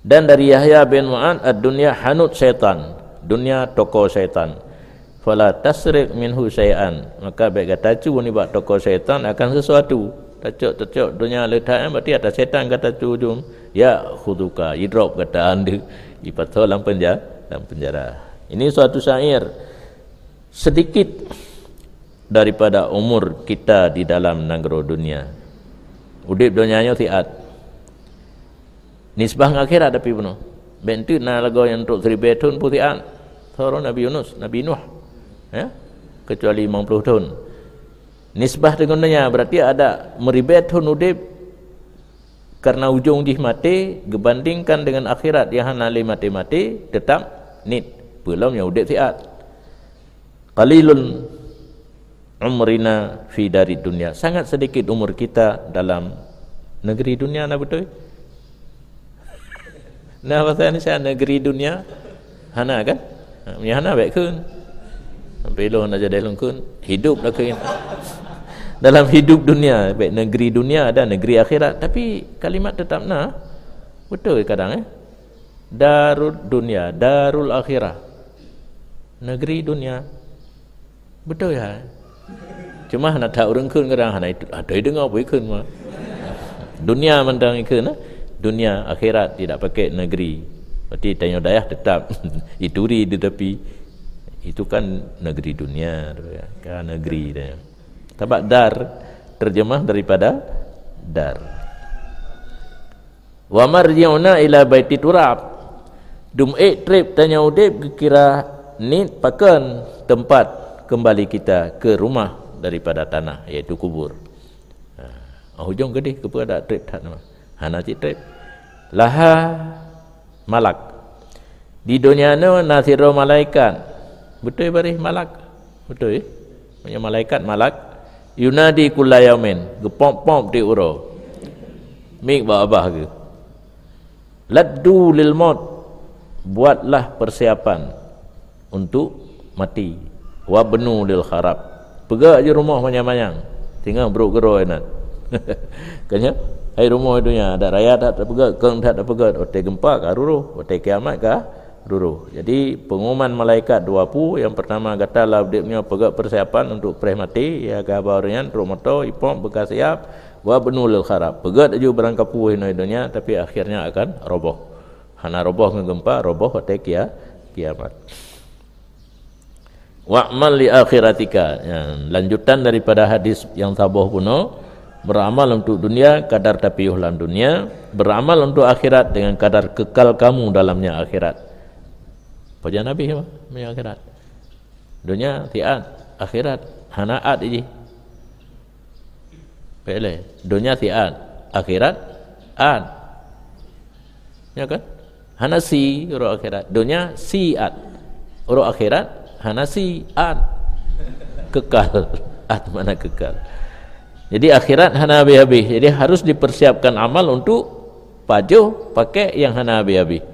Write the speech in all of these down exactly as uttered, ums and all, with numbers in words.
Dan dari Yahya bin Mu'ad, "Ad-dunya hanut syaitan." Dunia toko syaitan. "Fala tasriq minhu syai'an." Maka bék gata cu nibak toko syaitan akan sesuatu. Tacok-tacok dunia le that, berarti ata syaitan gata cu ujong. Ya khuduka, idrop gata andu. Ipatho lam penjara, lam penjara. Ini suatu syair sedikit daripada umur kita di dalam nanggroe dunia. Udeb donya nyoe siat. Nisbah ngon akhirat tapi bunoe. Bék teuk na lagoe nyang trok siribée thon pun siat. Sidroe Nabi Yunus, Nabi Nuh. Ya? Kecuali limong ploh thon. Nisbah deungon donya berarti ada meuribée thon udeb karena ujong jih maté geubandingkan dengan akhirat nyang hana lé maté-maté, teutap nit. Peulom nyang udeb siat. Qalilun umrina fi darid dunya. Sangat sedikit umur kita dalam negeri dunia, na beutôi? Nah, bahasa Indonesia negeri dunia. Hana kan? Ha, meunyo hana bék kheun. Sampai lôn na jadi lôn kheun. Hidup dah kheun. Dalam hidup dunia, bék negeri dunia ada negeri akhirat. Tapi kalimat tetap na. Beutôi kadang, eh. Darud dunia, darul akhirah. Negeri dunia. Beutôi hai. Cuma hana that ureuëng kheun kadang hana itu, ada deungoe peue kheun mah. Dunia mantong ikheun, eh? Dunia akhirat tidak pakai negeri. Berarti tanyoe dayah tetap ituri di tepi. Itu kan negeri dunia tu ya. Kan negeri dia. Sabab dar terjemah daripada dar. Wa marji'una ila baiti turab. Dum ék treb tanyoe udeb geukira nit pakon tempat kembali kita ke rumah daripada tanah, yaitu kubur. Ha, ujong geudeh keupeue ada treb that nama? Hana cit treb. Laha malak. Di donya nyoe na sidroe malaikat. Beutôi bareh malak? Beutôi. Meunyoe malaikat malak, yunadi kulla yaumin, geupop-pop tiep uroe. Miek bak babah geuh. Laddu lil maut, buatlah persiapan untuk mati. Wabnu lil kharab, peugét ju rumoh manyang-manyang, singoh brok geuroe inan. Kan nyan, hai rumoh donya, adak raya that tapeugét, kong that tapeugét, watée geumpa ka rurôh, watée kiamat ka rurôh. Jadi pengumuman malaikat dua pu, yang pertama gata lam udeb nyoe peugét persiapan untuk preh maté, ya ka haba ureuëng nyan trok moto, ipop beukasiap, wabnu lil kharab, peugét ju barang kapuih inoe donya, tapi akhirnya akan roboh. Hana roboh ngon geumpa, roboh watée kia-, kiamat. Wa'mal li akhiratika. Ya, lanjutan daripada hadis yang saboh bunoe, beramal untuk dunia kadar tapiôh lam dunia, beramal untuk akhirat dengan kadar kekal kamu dalamnya akhirat. Pajan habéh mah, meunyo akhirat. Dunia siat, akhirat hana at jih. Pele, dunia siat, akhirat at. Ya kan? Hana si uroe akhirat. Dunia siat. Uroe akhirat hana siat. Kekal. At makna kekal. Jadi akhirat hana habéh-habéh. Jadi harus dipersiapkan amal untuk pajoh pakai yang hana habéh-habéh.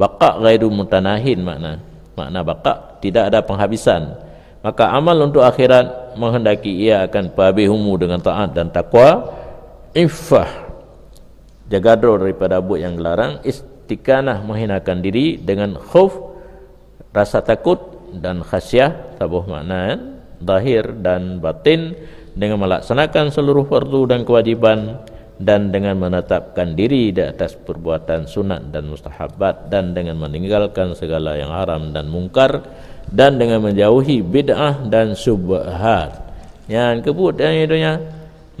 Baqa ghairu mutanahin makna. Makna baqa tidak ada penghabisan. Maka amal untuk akhirat menghendaki ia akan peuhabéh umu dengan taat dan takwa, iffah, jaga droe daripada buet nyang geularang, istiqanah, menghinakan diri, dengan khauf, rasa takut, dan khasyah, saboh makna, zahir dan batin, dengan melaksanakan seluruh fardu dan kewajiban, dan dengan menetapkan diri di atas perbuatan sunat dan mustahabat, dan dengan meninggalkan segala yang haram dan mungkar, dan dengan menjauhi bid'ah dan syubhat. Nyan keubuet dan itu nya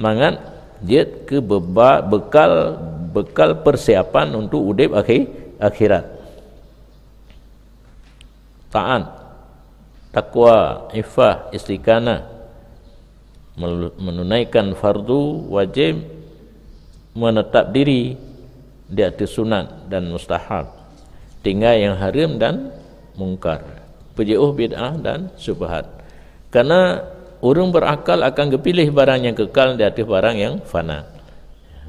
mangat jeuet keu beba-, bekal, bekal persiapan untuk udeb akhi-, akhirat. Taat, takwa, iffah, istiqanah, mel-, menunaikan fardu wajib, menetap diri di atas sunat dan mustahab, tinggai yang haram dan mungkar, peujiôh bid'ah dan syubhat. Karena ureuëng berakal akan geupiléh barang nyang kekal di ateueh barang nyang fana.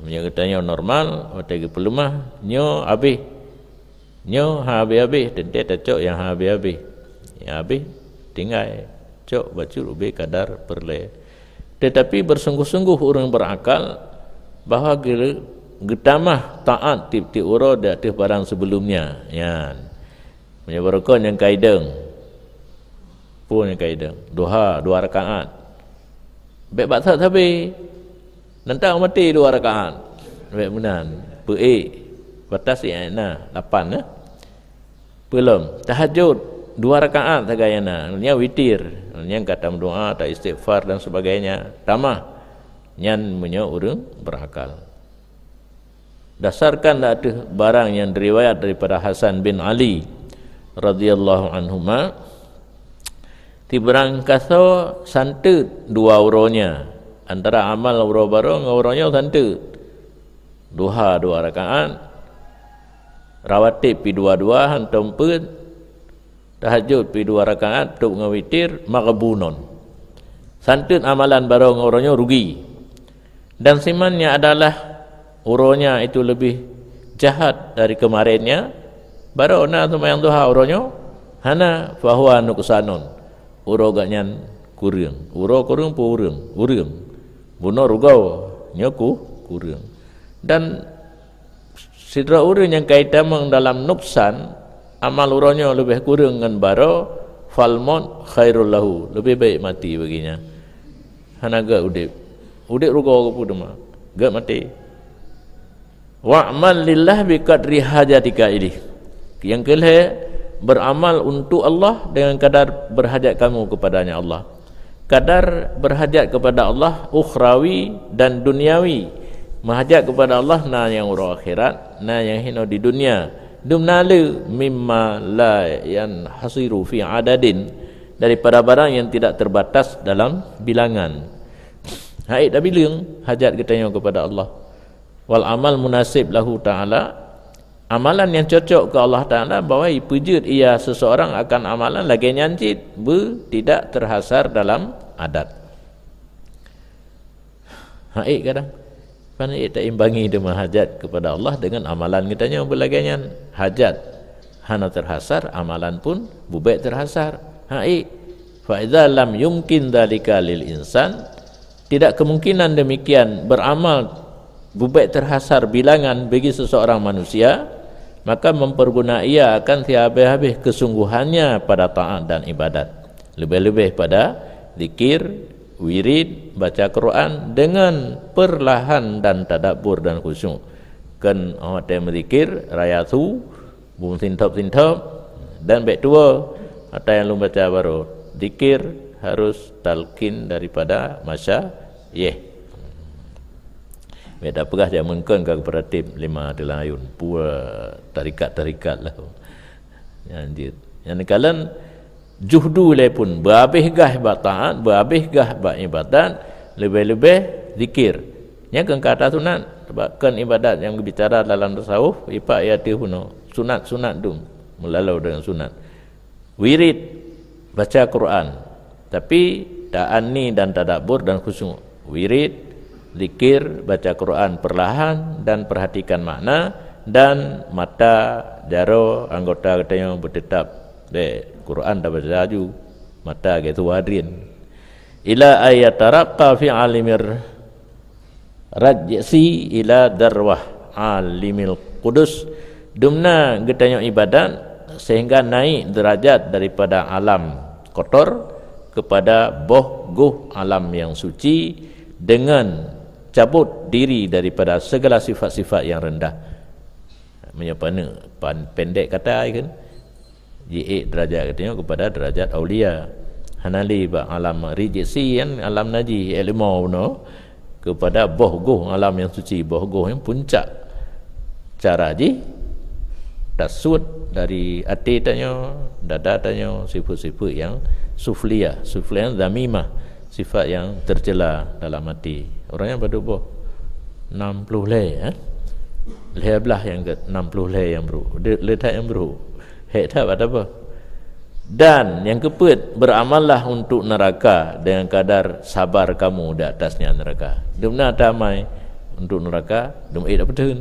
Meunyoe geutanyoe normal, watée geupeuleumah, nyoe habéh. Nyoe hana habéh-habéh, teuntée tacok nyang hana habéh-habéh. Nyang habéh tinggai, cok bacut ubé kadar peureulée. Teutapi beusunggoh-sunggoh ureuëng beurakal bahwa geu-, geutamah taát tieb-tieb uroe di ateueh barang sebelumnya. Nyan. Meunyoe barokon nyang ka idong. Peue nyang ka idong? Duha, dua rakaat. Bék bak that sabe. Nantang maté dua rakaat. Bék meunan. Peuék. Batas iék na. Lapan, eh? Peulom. Tahajud. Dua rakaat sagai na. Nyan witir. Nyan ka tameudoa, ta istighfar dan sebagainya. Tamah. Nyan meunyoe ureuëng berakal. Dasarkan ateueh barang nyang diriwayat daripada Hasan bin Ali radhiyallahu anhuma, sibarang kasoe santeut dua uroe nyan, antara amal uroe barô ngon uroe nyoe santeut. Duha dua rakaat, rawatib pi dua-dua hantom peuet, tahajud pi dua rakaat, tôb ngon witir, maghbunon. Santeut amalan barô ngon uroe nyoe rugi. Dan simannya adalah uroe nyan itu lebih jahat dari kemarinnya, barô na seumayang duha uroe nyoe, hana, fahuwa nuksanon. Uroe geuhnyan kureueng. Uroe kureueng peue ureuëng? Ureuëng. Bunoe rugoe, nyoe ku-, kureueng. Dan sidroe ureuëng nyang ka itamong dalam nuksan, amal uroe nyoe leubeh kureueng ngon barô, falmaut khairul lahu, leubeh baik mati bagi nyan. Hana gét udeb. Udeb rugoe keupeue teuma? Gét maté. Wa'mal lillah biqadri hajatika ilaih. Yang keulhée, beramal untuk Allah dengan kadar berhajat kamu kepadanya Allah. Kadar berhajat kepada Allah ukhrawi dan duniawi. Meuhajat kepada Allah na nyang uroe akhirat, na nyang hinoe di dunia. Dumna le mimma la yanhasiru fi adadin, daripada barang yang tidak terbatas dalam bilangan. Hai tabileueng hajat geutanyoe kepada Allah. Wal amal munasib lahu ta'ala, amalan yang cocok ke Allah Ta'ala, bahwa ipeujeuet ia seseorang akan amalan lagée nyan cit, beu tidak terhasar dalam adat. Hai kadang, pan taimbangi teuma hajat kepada Allah dengan amalan geutanyoe beu lagée nyan. Hajat hana terhasar, amalan pun bubek terhasar. Hai, fa idza lam yumkin dzalika lil insan, tidak kemungkinan demikian beramal bubek terhasar bilangan bagi seseorang manusia, maka memperguna ia akan sehabis-habis kesungguhannya pada taat dan ibadat, lebih-lebih pada zikir, wirid, baca Quran dengan perlahan dan tadabbur dan khusyuk. Kan awak teu meuzikir raya su, beumeusintop-sintop, dan bék tuwoe ata nyang lôn baca baroe. Zikir harus talqin daripada masa yeh. Bék tapeugah jameun kon ka geupeuratéb lima teulayun, pue tarikat-tarikat lah. Nyan jeuet. Nyan kalon juhdu lé pun, beuhabéh gah bak taat, beuhabéh gah bak ibadat, leubeh-leubeh zikir. Nyan keu kata sunat, sebab kon ibadat nyang geubicara dalam tasawuf, ipak ya teuh bunoe. Sunat-sunat dum, meulalu deungon sunat. Wirid, baca Quran. Tapi ta'anni dan tadabbur dan khusyuk. Wirid, zikir, baca Quran perlahan dan perhatikan makna, dan mata, jaroe, anggota geutanyoe beuteutap lé Quran tabaca laju, mata geutuha drin. Ila ayataraqqa fi alimir rajsi ila darwah alimil qudus. Dumna geutanyoe ibadat sehingga naik derajat daripada alam kotor kepada boh goh alam yang suci dengan cabut diri daripada segala sifat-sifat yang rendah. Meunyoe paneuk pan-, pendek kata kan, jiék derajat geutanyoe kepada derajat aulia. Hana lé bak alam rijsi, alam najih, ilmu bunoe, kepada boh goh alam yang suci, boh goh nyang puncak. Cara jih tasuet dari até tanyoe, dada tanyoe, sifat-sifat yang sufliyah, sufliyah yang zamimah, sifat yang tercela dalam até. Ureuëng nyan padub boh? Nam ploh lhée, eh? Lhée blaih nyang gét, nam ploh lhée nyang brok. Deuek le that nyang brok. Hék that bak tabah. Dan nyang keupeuet, beramallah untuk neraka dengan kadar sabar kamu di atasnya neraka. Dumna tamai untuk neraka, dum ék dapeutheun.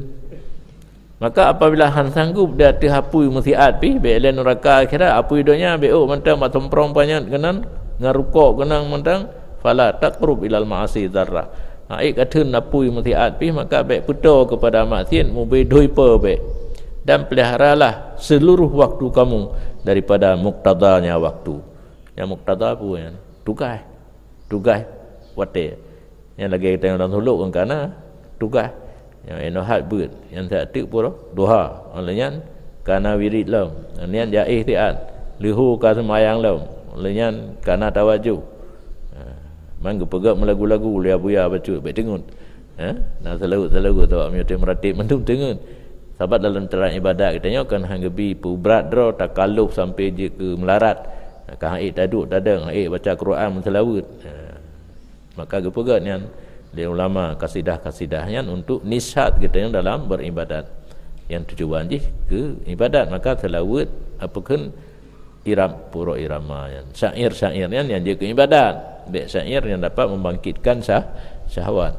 Maka apabila han sanggup di ateueh apui meusiat pih, bék lé nuraka akhirat, apui donya bék ôk mantong bak tomprong panyöt keunan, ngon rukok keunan mantong, fala taqrub ilal ma'asi dzarrah. Hana ék ka theun apui meusiat pih, maka bék peutoe keupada maksiet, mubé doi po bék. Dan peuliharalah seluruh waktu kamu daripada muktadanya waktu. Nyang muktada peue nyan? Tugaih. Tugaih watée. Nyang lagée tanyoe lam sulok kan kana tugaih. Nyang inoe hat beuet, nyang that teuk pura duha. Óh lheueh nyan kana wirid lom. Nyan jaéh siat. Leuhô ka seumayang lom. Óh lheueh nyan kana tawajoh. Ha, man geupeugét meulagu-lagu lé Abuya bacut bék teungeut. Ha? Na seulaweuet-seulaweuet tu meunyoe meuratéb mandum teungeut. Sabab dalam cara ibadat geutanyoe kan han geubi peubrat droe, takalôb sampai jeuet keu meularat. Ka han ék taduek tadong, han ék baca Quran meuseulaweuet. Ha. Maka geupeugét nyan lé ulama kasidah-kasidah nyan untuk nisat geutanyoe dalam beribadat. Nyang tujuan jih keu ibadat, maka seulaweuet apa kheun irab, pura irama nyan. Syair-syair nyan nyang jeuet keu ibadat. Bék syair nyang dapat membangkitkan syah-, syahwat.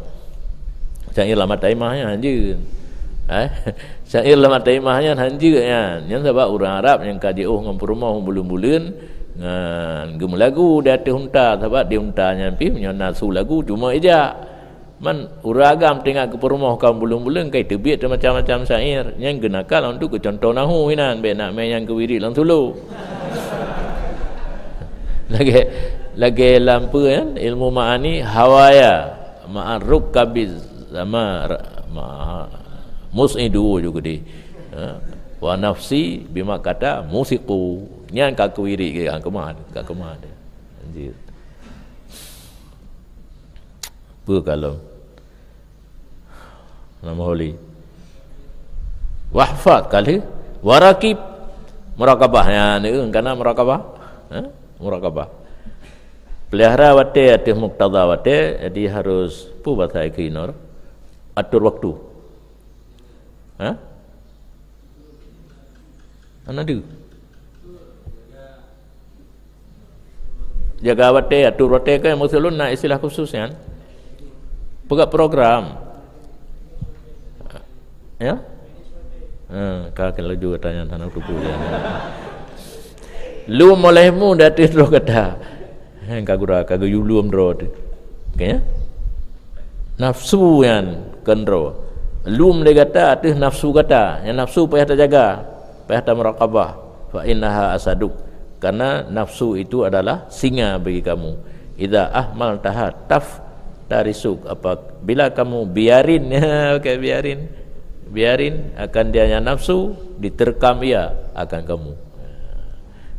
Syair lam taimah nyan han jeuet. Eh? Syair lam taimah nyan han jeuet nyan. Nyan sabab ureuëng Arab nyang ka jiôh ngon peurumoh buleuen-buleuen, ngon geumeulagu di ateueh unta, sabab di unta nyan pih meunyoe na su lagu cuma ijak. Man ureuëng agam teuingat keu peurumoh kaum buleuen-buleuen ka iteubiet teuh macam-macam syair, nyang geunakal untuk keu cuntoh nahu inan, bék nak mé nyang keu wirid lam sulok. Lagée, lagée lam peue nyan, ilmu ma'ani, hawaya, ma'aruk kabiz, sama, ma, mus'idu juga di. Ha? Wa nafsi bima kata musiku. Nyan ka keu wirid ke, ka keu ma'ani, ka keu ma'ani. Anjir. Peue kalon? Nama holi. Wahfad kali. Warakib. Murakabah. Ya, ni kan kana murakabah. Ha? Murakabah. Pelihara watée ateueh muktada watée, jadi harus peue bahasa ikrinor. Atur waktu. Ha? Hana deuh. Jaga watée, atur watée kan maksud lôn na istilah khusus nyan. Peugah program. Ya? Ha, ka keu laju tanya tanah tupu ya. Lu mulai mu dah tu droe gata. Ha, ka gura, ka geuyue lom droe tu. Oke ya? Nafsu nyan keundroe. Lom lé gata ateueh nafsu gata. Nyang nafsu payah tajaga, payah tamuraqabah. Fa innaha asaduk. Karena nafsu itu adalah singa bagi kamu. Idza ahmaltaha taf tarisuk. Apabila kamu biarin, ya, oke, biarin. Biarin akan dia yang nafsu, diterkam ia akan kamu.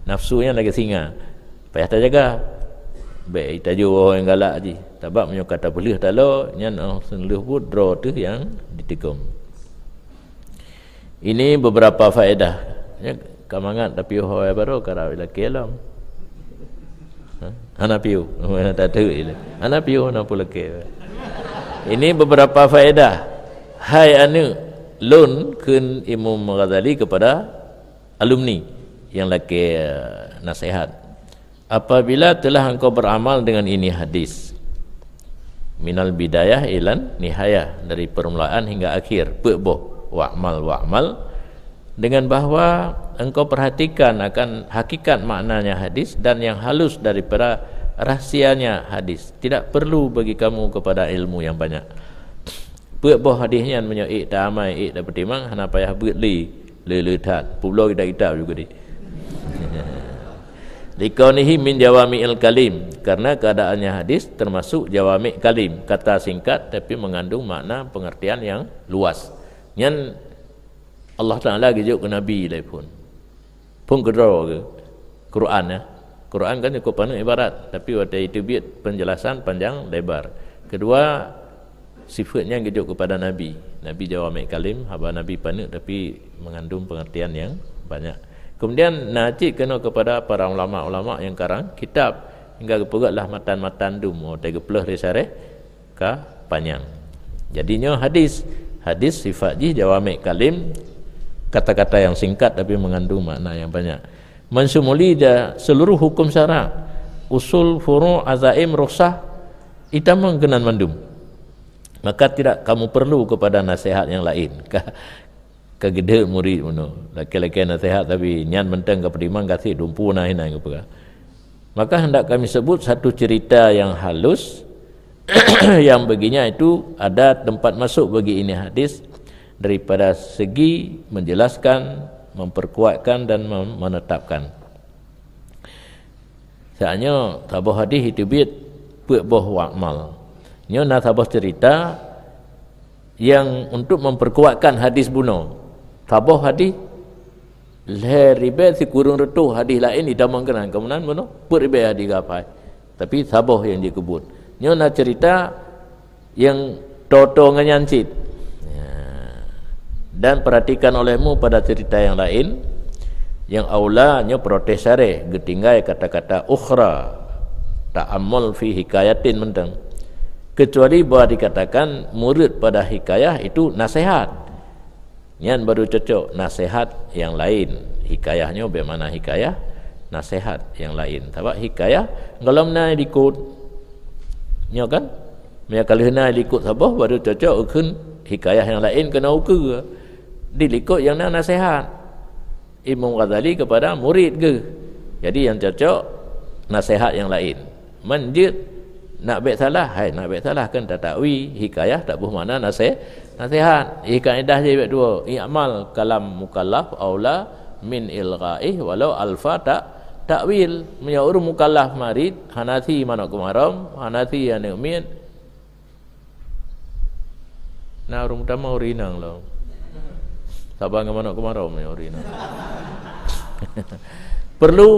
Nafsu nyan lagée singa. Payah tajaga. Bék tajok nyang galak jih. Sabab meunyoe ka tapeuleueh talo, nyan oh seuleuh buet droe teuh nyang ditikam. Ini beberapa faedah. Ya, ka mangat tapi oh baru karab ilakée lom. Ha? Hana piôh. Hana tateuk ilée. Hana piôh hana peulakée. Ini beberapa faedah. Hai aneuëk lôn kheun Imam Ghazali kepada alumni yang lakée nasihat. Apabila telah engkau beramal dengan ini hadis, minal bidayah ilan nihayah, dari permulaan hingga akhir, peuet boh, wa'mal, wa'mal, dengan bahwa engkau perhatikan akan hakikat maknanya hadis dan yang halus daripada rahsianya hadis, tidak perlu bagi kamu kepada ilmu yang banyak. Peuet boh hadis nyan meunyoe ék taamai, ék tapeutimang, hana payah beuet lé, le-le that. Publoe kitab-kitab juga di. Likaunihi min jawami'il kalim, karena keadaannya hadis termasuk jawami' kalim, kata singkat tapi mengandung makna pengertian yang luas. Nyan Allah Taala geujok keu Nabi lé phon. Phon keudroe keu Quran, ya. Quran kan cukup paneuk ibarat, tapi watée iteubiet penjelasan panjang lebar. Kedua, sifat nyan geujok kepada Nabi. Nabi jawami' kalim, haba Nabi paneuk tapi mengandung pengertian yang banyak. Kemudian na cit keunoe kepada para ulama-ulama yang karang kitab hingga geupeugah lah matan-matan dum, oh, teugeuploh lé syarah ka panyang. Jadi nyoe hadis, hadis sifat jih jawami' kalim, kata-kata yang singkat tapi mengandung makna yang banyak. Mansumuli ja seluruh hukum syarak, usul, furu', azaim, rukhsah, itamong keunan mandum. Maka tidak kamu perlu kepada nasihat yang lain. Ka, ka geudeuek murit bunoe. Lakée-lakée nasihat tapi nyan mantong ka peutimang gaséh dumpu na hinan geupeugah. Maka hendak kami sebut satu cerita yang halus Yang baginya itu ada tempat masuk bagi ini hadis daripada segi menjelaskan, memperkuatkan dan mem-, menetapkan. Saat nyoe saboh hadis itu biet peuet boh wa'mal. Nyoe na saboh cerita yang untuk memperkuatkan hadis bunoe. Saboh hadis lhèe ribèe sikureueng reutôh hadis laén jitamong keunan, keumudian bunoe peuet ribèe hadis geuhafai. Tapi saboh nyang jikeubut. Nyoe na cerita nyang toe-toe ngon nyan cit. Ya. Dan perhatikan olehmu pada cerita yang lain, yang aula nyoe protes sareh, geutinggai kata-kata ukhra, ta'ammul fi hikayatin mantong. Kecuali bahwa dikatakan murid pada hikayah itu nasihat. Nyan baru cocok nasihat yang lain. Hikayah nyoe bagaimana hikayah, nasihat yang lain. Sabab hikayah gohlom na likot. Nyoe kan? Meunyo ka lheueh na likot saboh baru cocok ukheun hikayah nyang laén keunoe ukeue. Di likot nyang na nasihat Imam Ghazali kepada murid geuh. Jadi nyang cocok nasihat nyang laén. Man jeuet nak bèk salah, hai nak bèk salah kan tatakwi hikayah taboh makna nase-, nasihat. Ih kaedah jih bèk dua, i'mal kalam mukallaf aula min ilghaih walau alfa ta-, takwil. Meunyoe ureueng mukallaf marit, hana si manok keumarom, hana si aneuk miet, na ureueng meutamah ureueng inong lom. Saban ngon manok keumarom ya ureueng inong. Perlu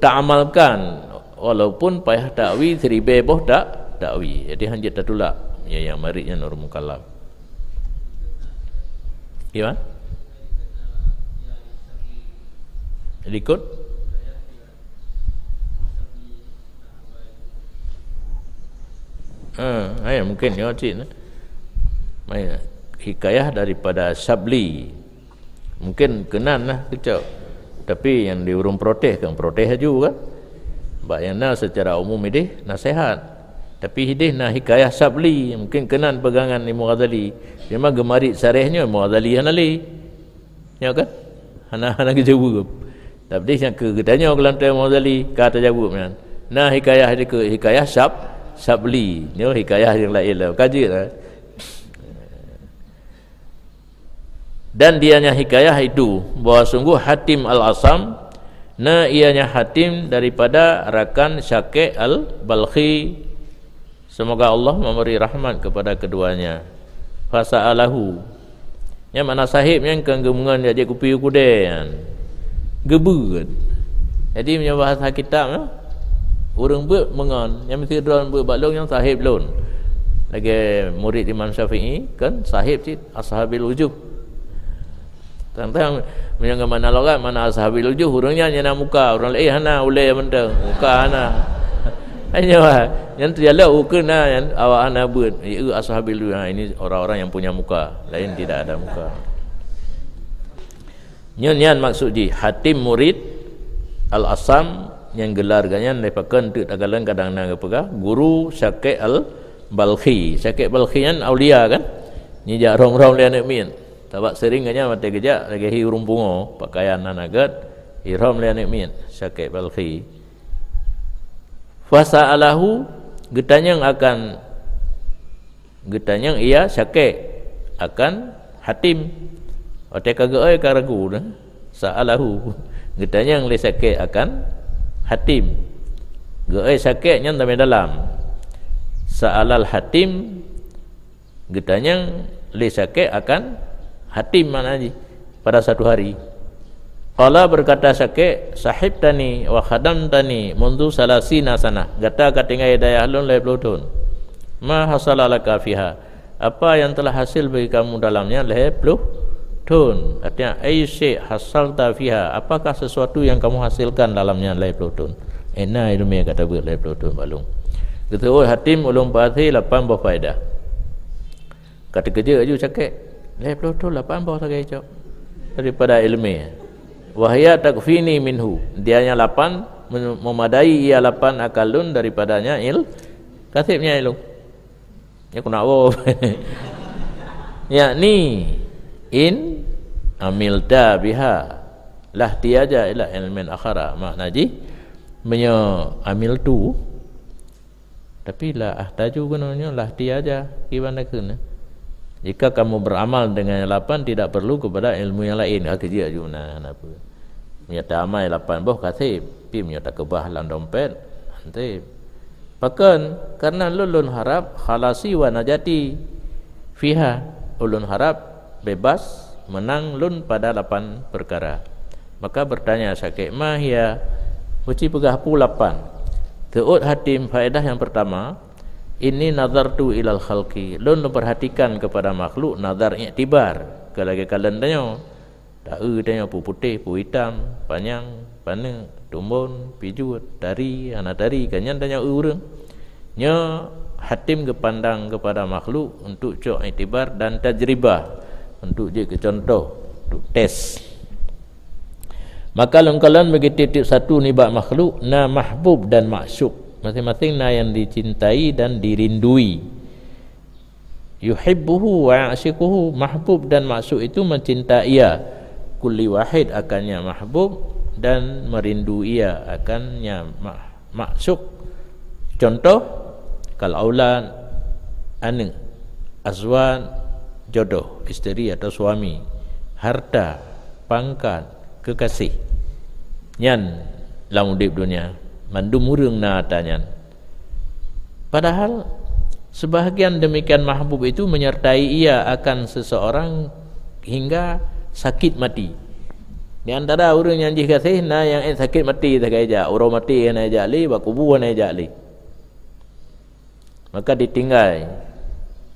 taamalkan walaupun payah takwi siribèe boh tak takwi. Jadi hanjeuet tatulak ya nyang marit nyan ureueng mukallaf. Gimana? Likot? Ha, hai, mungkin nyoe cit nah. Mai, hikayah daripada Syabli. Mungkin keunan lah keucok. Tapi nyang di ureueng protes kan protes laju kan. Bak nyang na secara umum ideh nasihat. Tapi ideh na hikayah Syabli, mungkin keunan pegangan Imam Ghazali. Cuma gemarit sareh nyoe Imam Ghazali hana lé. Nyoe kan? Hana, hana geujaweueb. Tapi nyang keu geutanyoe keu lantée Imam Ghazali ka tajaweueb nyan. Na hikayah dikeue, hikayah Syab-, Syabli. Nyoe hikayah nyang laén lah. Ka jeuet lah. Dan dianya hikayah itu bahwa sungguh Hatim Al-Asam, na ianya Hatim daripada rakan Syaqiq Al-Balkhi. Semoga Allah memberi rahmat kepada keduanya. Fasa'alahu. Nyan makna sahib nyan kan geumeungon jak jép kupi u keudè nyan. Geubeuet. Jadi meunyoe bahasa kitab nyan, ureueng beuet meungon. Nyan miseue droe beuet bak lôn nyan sahib lôn. Lagèe murid Imam Syafi'i kan sahib cit ashabil wujuh. Tang-tang meunyoe ngon makna logat, makna ashabil wujuh, ureueng nyan nyang na muka, ureueng laén hana ulèe mantong, muka hana. Nyoe, nyan teujalok ukeue na nyan awak hana beuet. Ieu ashabil wujuh, ha, ini orang-orang yang punya muka, lain tidak ada muka. Nyoe nyan maksud jih, Hatim murid Al-Asam nyang gelar geuh nyan lé pakon teuk takalon kadang na geupeugah, guru Syaqiq Al-Balkhi. Syaqiq Balkhi nyan aulia kan? Nyang jak rhom-rhom lé aneuk miet. Sabab sering geuh nyan watèe geujak lagèe hi ureueng pungo, pakaian hana gèt, irhom lé aneuk miet, Syaqiq Balkhi. Fasa'alahu, geutanyong akan, geutanyong ia Syaqiq akan Hatim. Watèe ka geuôi ka ragu dah. Sa'alahu, geutanyong lé Syaqiq akan Hatim. Geuôi Syaqiq nyan tamé dalam. Sa'alal Hatim, geutanyong lé Syaqiq akan Hatim makna jih pada satu hari. Qala, berkata Syaqiq, "Sahibtani wa khadamtani mundu salasina sanah." Gata ka tinggai dayah lôn lhèe ploh thôn. "Ma hasala laka fiha?" Apa yang telah hasil bagi kamu dalamnya lhèe ploh thôn? Artinya, "Ayyu syai' hasalta fiha?" Apakah sesuatu yang kamu hasilkan dalamnya lhèe ploh thôn? Eh, na ileumèe ka tabeuet lhèe ploh thôn bak lôn. Geuteuôt Hatim, ulôn peuhase lapan boh faedah. Ka teukeujot laju Syaqiq, lhèe ploh thôn lapan boh sagai cok daripada ileumèe. Wahya takfini minhu, dia nyang lapan mem-, memadai ia lapan akan lôn daripadanya il-, kaseb nyan ilôn. Nyan keunak woe. Yakni, in amilta biha lahtiyaja ila ilmin akhara. Makna jih, meunyoe amiltu, Tapi la ahtaju keunoe nyoe lah tiaja kiban takheun. Jika kamu beramal dengan yang lapan, tidak perlu kepada ilmu yang lain. Ha, keujeuet aju na, na peue. Meunyoe ta amai lapan boh ka seb, tapi meunyoe takeubah lam dompet, han seb. Pakon? Karena lôn, lôn harap khalasi wa najati fiha. Ulôn harap bebas, menang lôn pada lapan perkara. Maka bertanya sakét, "Ma hiya?" Meusti peugah peue lapan. Teuôt Hatim faedah yang pertama, "Inni nazartu ilal khalqi." Lôn, lôn perhatikan kepada makhluk, nazar iktibar, keu lagée kalon tanyoe. Taeu tanyoe peue putéh, peue itam, panyang, paneuk, tumbon, pijuet, tari, hana tari, ka nyan tanyoe eu ureuëng. Nyoe Hatim geupandang kepada makhluk untuk cok iktibar dan tajribah, untuk jeuet keu contoh, untuk tes. Maka lôn kalon bagi tieb-tieb satu nibak makhluk na mahbub dan maksyuk. Masing-masing na yang dicintai dan dirindui. Yuhibbuhu wa ya'shiquhu, mahbub dan maksyuk itu mencintai ia. Kulli wahid akannya mahbub dan merindu ia akannya ma-, maksyuk. Contoh, kal aulad, aneuk, azwaj, jodoh, isteri atau suami, harta, pangkat, kekasih. Nyan lam udeb dunia, mandum ureuëng na ata nyan. Padahal, sebahagian demikian mahbub itu menyertai ia akan seseorang hingga sakit mati. Di antara ureuëng nyang jih gaséh, na nyang ék sakét maté sagai jak, uroe maté hana jak lé, bak kubu hana jak lé. Maka ditinggai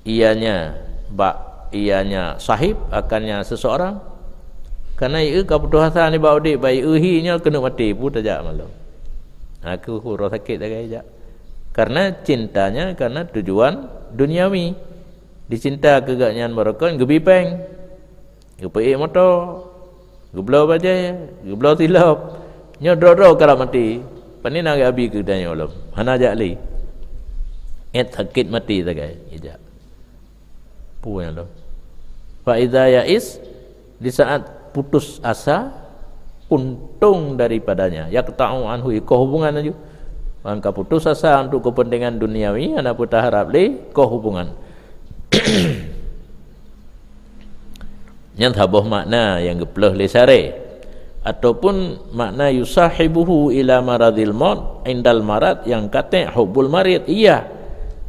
ianya bak ianya sahib akannya seseorang. Karena ieu ka putus asa nibak udeb, bak ieu hi nyoe keuneuk maté, peue tajak malam. Aku uroe sakét sagai jak. Karena cintanya karena tujuan duniawi. Dicinta keu gobnyan barokon geubi péng. Geupeuék moto, geubloe bajée, geubloe silop. Nyoe droe-droe karab maté. Pane na geuabi keu tanyoe lom. Hana jak lé. Ék sakét maté sagai ijak. Peue nyang lom. Fa iza ya'is, di saat putus asa, puntong daripadanya. Yaqta'u anhu, ikoh hubungan laju. Maka putus asa untuk kepentingan duniawi, hana peue taharap lé, koh hubungan. Nyan saboh makna nyang geupeuleueh lé syaré. Ataupun makna yusahibuhu ila maradil maut, indal marad, nyang katék hubbul marid. Iya.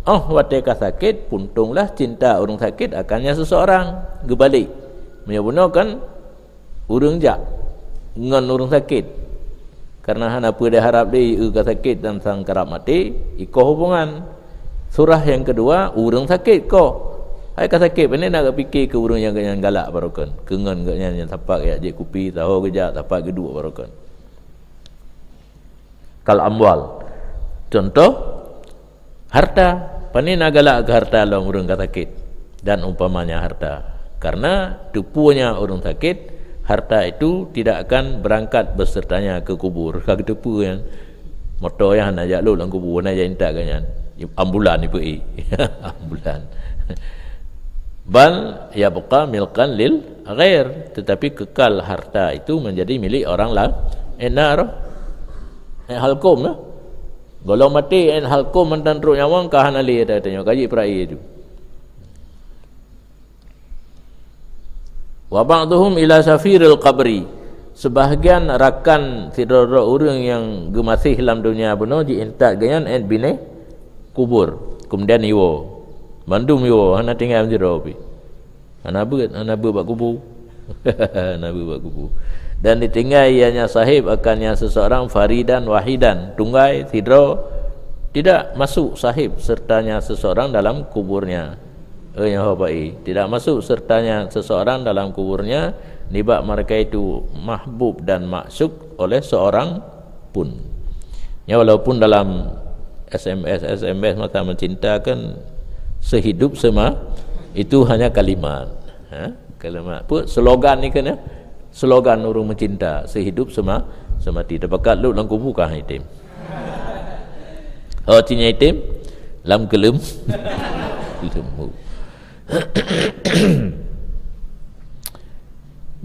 Oh, watée ka sakét, puntonglah cinta ureuëng sakét akannya seseorang. Geubalek. Meunyoe bunoe kan ureuëng jak ngon ureuëng sakét. Karena hana peue diharap lé, eu ka sakét dan sang karab maté, ikoh hubungan. Surah nyang keudua, ureuëng sakét koh. Hai ka sakét, pane na geupiké keu ureuëng nyang gobnyan galak barokon. Keu ngon gobnyan nyang sapat jak jép kupi, saho geujak, sapat geuduek barokon. Kal amwal. Contoh, harta. Pane na galak keu harta lom ureuëng ka sakét. Dan umpamanya harta. Karena teupunya ureuëng sakét, harta itu tidak akan berangkat besertanya ke kubur. Ka geuteupeue nyan. Moto nyan hana jak lôn lam kubur, hana jak intat gobnyan. Ambulan ipeuék. Ambulan. Bal yabqa milkan lil ghair. Tetapi kekal harta itu menjadi milik orang lain. Eh, na roh. Eh, halkom na. Gohlom maté, eh, halkom mantong trok nyawöng ka hana lé ata tanyoe, ka jeuet peurai aju. Wa ba'duhum ila safiril qabri. Sebahagian rakan sidroe-droe ureuëng nyang geumaséh lam donya bunoe jiintat gobnyan ék binéh kubur. Kemudian iwoe. Mandum iwoe, hana tinggai sidroe pih. Hana beuet, hana beuet bak kubu. Hana beuet bak kubu. Dan ditinggai ianya sahib akannya seseorang faridan wahidan, tunggai, sidroe, tidak masuk sahib sertanya seseorang dalam kuburnya. Eh, nyoe ho bai, tidak masuk sertanya seseorang dalam kuburnya, nibak mereka itu mahbub dan maksuk oleh seorang pun. Ya, walaupun dalam S M S, S M S mata mencinta kan sehidup sema-, itu hanya kalimat. Ha? Kalimat. Apa? Slogan ni kan, ya? Slogan ureuëng mencinta, sehidup sema-, semati. Tapakat lheueh lam kubu kah item. Oh, cinya item? Lam kelem-, kelembu.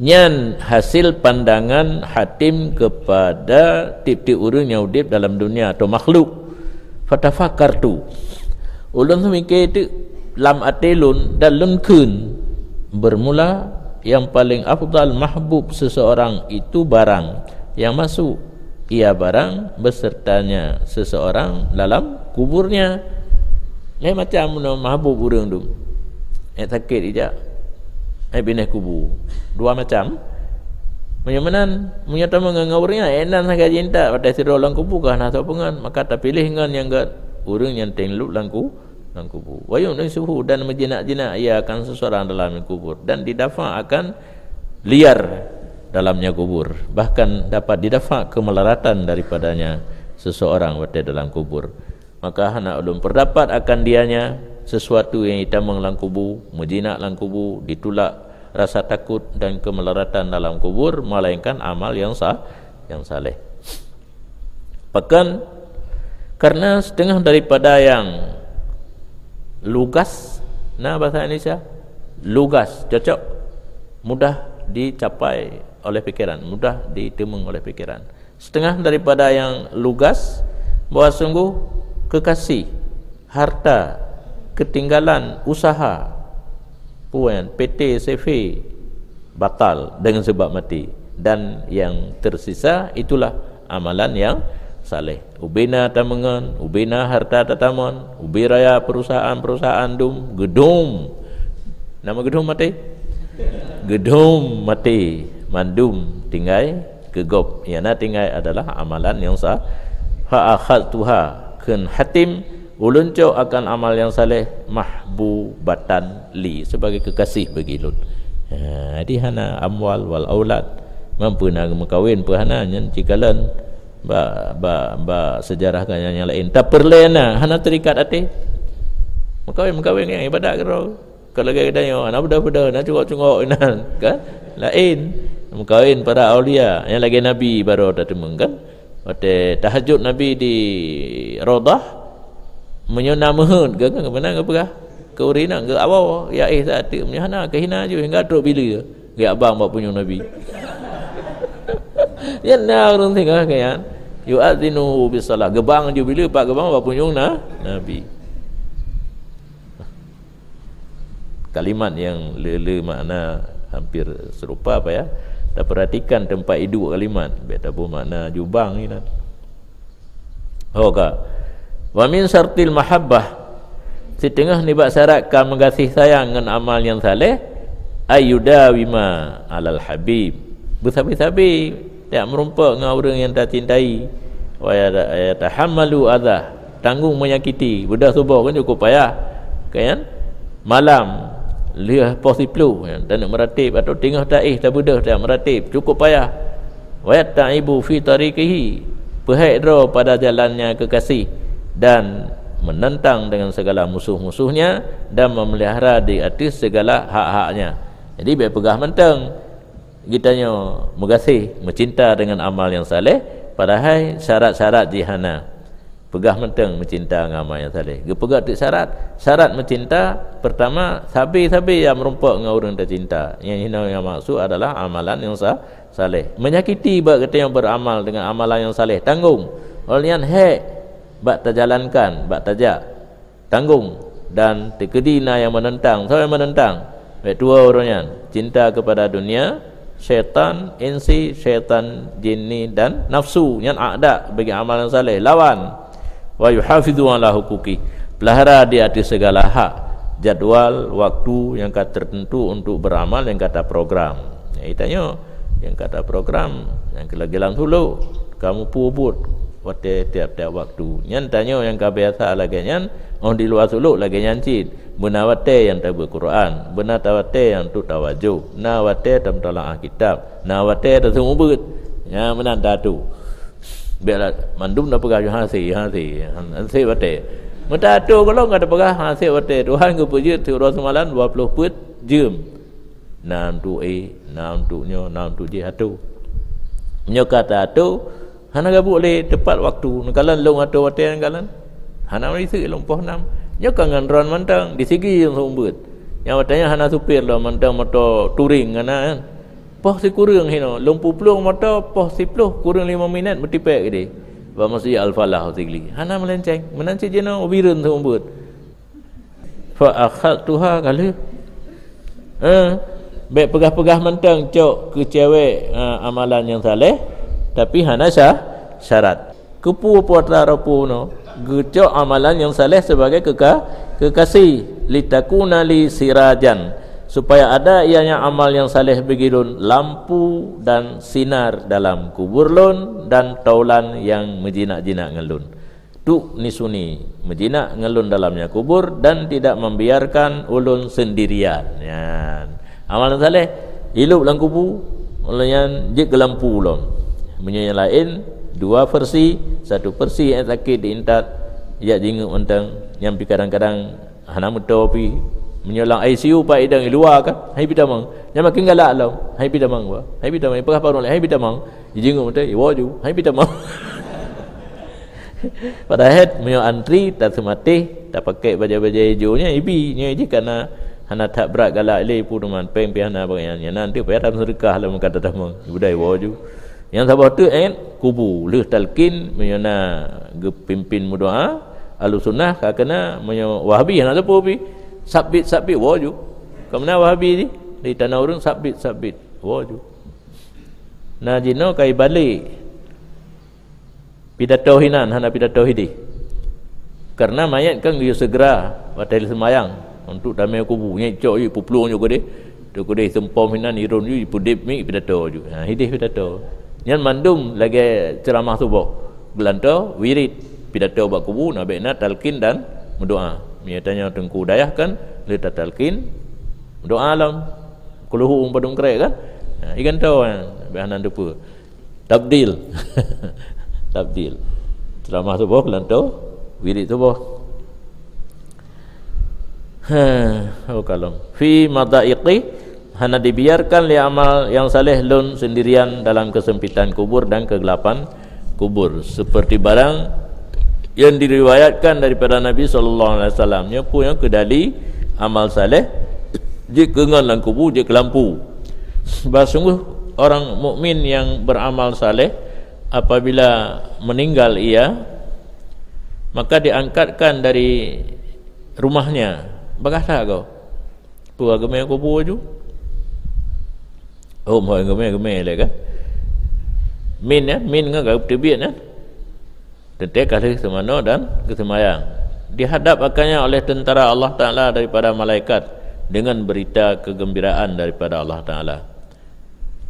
Nyan hasil pandangan Hatim kepada tieb-tieb ureuëng nyang udeb dalam dunia atau makhluk. Fatafakkartu. Ulôn seumike teuk lam até lôn dan lôn kheun, bermula yang paling afdal mahbub seseorang itu barang yang masuk ia barang besertanya seseorang dalam kuburnya. Lain macam meunoe mahbub ureuëng dum. Nyang sakét ijak, nyang binéh kubu. Dua macam. Meunyoe meunan, meunyoe tamong ngon ureuëng nyan, nyang nan sagai jintak, watée sidroe lam kubu ka hana soe peungon, maka tapiléh ngon nyang gét ureuëng nyang teuinlut lam ku-, lam kubu. Wa yu'nisuhu, dan meujinak-jinak ia akan seseorang dalam kubur, dan didafa akan liar dalamnya kubur. Bahkan dapat didafa kemelaratan daripadanya seseorang watée dalam kubur. Maka hana ulôn peudapat akan dianya sesuatu nyang jitamong lam kubu, meujinak lam kubu, ditulak rasa takot dan kemelaratan dalam kubur, melainkan amal yang sa-, yang saleh. Pakon? Karena setengah daripada yang lugas, na bahasa Indonesia, lugas, cocok, mudah dicapai oleh pikiran, mudah ditemung oleh pikiran. Setengah daripada yang lugas, bahwa sungguh kekasih, harta, ketinggalan usaha, puan, P T, C V, batal dengan sebab mati. Dan yang tersisa itulah amalan yang saleh. Ubena tameungon, ubena harta tatamon, ubi raya perusahaan-perusahaan dum, geudum. Nama geudum mati? Geudum mati, mandum tinggai keu gob. Nyang na tinggai adalah amalan nyang sa-, fa akhadtuha, kheun Hatim, ulôn cok akan amal nyang saleh, mahbubatan li, sebagai kekasih bagi lôn. Ha, jadi hana amwal wal aulad, mampu na meukawen peuhana nyan cikalon bak, bak, bak sejarah ka nyang, nyang laén. Tapi peureulée na, hana terikat até. Meukawen, meukawen nyang ibadat keudroe. Ka lagée geutanyoe, na beudôh-beudôh, na cungok-cungok inan, kan? Laén. Meukawen para aulia, nyang lagée Nabi baroe tateumeung, kan? Watée tahajud Nabi di Raudhah, meunyoe na meuheuet, geu-, geu-, meunan geupeugah, keu ureuëng inong geu-, awoe, ya éh, saat teuk, meunyoe hana, keuhina ju hingga trok bileue, geujak bang bak punyueng Nabi. Nyan na ureuëng singoh keu nyan, yu'adzinu bis shalah, geubang ju bileue, pat geubang bak punyueng na-, Nabi. Kalimat nyang le-le makna hampir serupa, apa ya? Taperhatikan teumpat iduek kalimat, bèk taboh makna jubang inan. Ho ka. Wa min syartil mahabbah, siteungoh nibak syarat ka meugaséh sayang ngon amal nyang saleh, ayyudawima alal habib. Beusabe-sabe, jak meurumpok ngon ureuëng nyang tacintai. Wa yata-, yatahammalu adzah, tanggung menyakiti, beudôh suboh kan cukup payah, kan? Malam, lheueh poh siploh, kan? Taneuk meuratéb, atau teungoh taéh tabeudôh tajak meuratéb, cukup payah. Wa yatta'ibu fi tariqihi, peuhék droe pada jalannya kekasih, dan menentang dengan segala musuh-musuhnya, dan memelihara di atas segala hak-haknya. Jadi, bèk peugah mantong geutanyoe meugaséh, meucinta dengan amal nyang saleh, padahai syarat-syarat jih hana. Peugah mantong meucinta ngon amal nyang saleh. Geupeugah teuk syarat. Syarat meucinta, pertama, sabe-sabe nyang meurumpok ngon ureuëng tacinta. Nyang hinoe nyang maksud adalah amalan nyang sa-, saleh. Menyakiti bak geutanyoe beuramal dengan amalan nyang saleh, tanggong. Óh lheueh nyan hék bak tajalankan, bak tajak. Tanggong, dan teukeudi na nyang meunentang. Soe nyang meunentang? Bèk tuwoe uroe nyan, cinta keupada dunia, syaitan insi, syaitan jinni, dan nafsu. Nyan a'da bagi amal nyang saleh, lawan. Wa yuhafizu ala huquqi, peulahara di ateueh segala hak, jadwal, waktu nyang ka teuteuntu untuk beuramal nyang ka taprogram. Nyang tanyoe, nyang ka taprogram, nyang keu lagèe lam sulok, ka muphom buet watèe tiap-tiap waktu. Nyan tanyoe nyang ka biasa lagèe nyan, óh di luwa sulok lagèe nyan cit. Beuna watèe nyang tabeuet Quran, beuna ta watèe nyang untuk tawajoh, na watèe tameutalaah kitab, na watèe taseumeubeuet. Nyan meunan tatu. Biarlah mandum na peugah hase, hase, hase watèe. Meutatu golom ka tapeugah hase watèe. Tuhan geupeujeuet siuroe seumalam dua ploh peuet jeuem. Na untuk éh, na untuk nyoe, na untuk jih atu. Nyoe ka ta atu, hana gabuek lé tepat waktu. Neukalon lôn atu watèe neukalon. Hana meurisi lôn poh nam. Nyoe ka ngon droen mantong, di sigi lôn seumeubeuet. Nyang watèe nyan hana supir lôn mantong moto touring hana kan. Poh sikureueng hinoe, lôn peuplueng moto, poh siploh kureueng limong minèt meutipèk keudéh. Bak Masjid Al-Falah Sigli. Hana meulenceng. Meunan cit jinoe ubireuen seumeubeuet. Fa akhadtuha ka lheueh. Eh, bèk peugah-peugah mantong cok keu cewek, eh, amalan nyang saleh, tapi hana sya-, syarat. Keupeue putra rapu nyoe geucok amalan nyang saleh sebagai keuka-, kekasih, litakuna li sirajan, supaya ada ianya amal nyang saleh bagi lôn lampu dan sinar dalam kubur lôn dan taulan nyang meujinak-jinak ngon lôn. Tu'nisuni, meujinak ngon lôn dalam nyan kubur dan tidak membiarkan ulôn sendirian. Nyan. Amal nyang saleh, ilop lam kubu, ulôn nyan jeuet keu lampu lom. Meunyoe nyang laén, dua versi, satu versi nyang sakét diintat, jak jingeuk mantong, nyan pih kadang-kadang hana meuto pih. Meunyoe lam I C U pat idong i luwa kan, hai pih tamong. Nyan makin galak lom, hai pih tamong, hai pih tamong, peugah barô lé, hai pih tamong. Jijingeuk mantong, iwoe ju, hai pih tamong. Padahai meunyoe antri, taseumatéh, tapakèk bajèe-bajèe ijo nyan, ibi, nyoe jih kana hana that brat galak lé, peue teuma péng pih hana bak nyan. Nyan nanti payah tameuseudeukah lom ka tatamong. Ibu dai iwoe ju. Nyang saboh teuk, eh, kubu, lheueh talkin, meunyoe na geupimpin meudoa, Ahlussunnah ka keunan, meunyoe Wahabi hana teupeu pih, sabit-sabit, woe ju. Ka meunan Wahabi jih, di tanoh ureueng sabit-sabit, woe ju. Na jinoe ka ibalek. Pidato hinan, hana pidato hideh. Karena mayat kan geuyue seugera watèe seumayang untuk tamé kubu. Nyan cok jih peuplueng ju keudeh. Tu keudeh seumpom hinan irôn ju, ipeudeb mic, pidato ju. Ha, hideh pidato. Nyan mandum lagèe ceuramah suboh. Geulantoe wirid, pidato bak kubu, na bèk na talkin dan meudoa. Meunyoe tanyoe teungku dayah kan, lé tatalkin, meudoa lom. Kulhu padum krek kan? Ha, igantoe nyan, bèk hana teupeu. Tabdil. Tabdil. Ceuramah suboh, geulantoe wirid suboh. Ha, oh kalon. Fi madaiqi, hana dibiarkan lé amal nyang saleh lôn sendirian dalam kesempitan kubur dan kegelapan kubur, seperti barang yang diriwayatkan daripada Nabi sallallahu alaihi wasallam. Nyoe peue nyang keudali amal saleh, jeuet keu ngon lam kubu, jeuet keu lampu. Bah sungguh orang mukmin yang beramal saleh, apabila meninggal ia, maka diangkatkan dari rumahnya. Bagah that goe. Peue geumé kubu ju? Oh, moh geumé, geumé lé kan? Min, ya, min ngon ka teubiet, ya. Teuntèe ka lheueh seumanoe dan geuseumayang. Dihadap akannya oleh tentara Allah Taala daripada malaikat dengan berita kegembiraan daripada Allah Taala.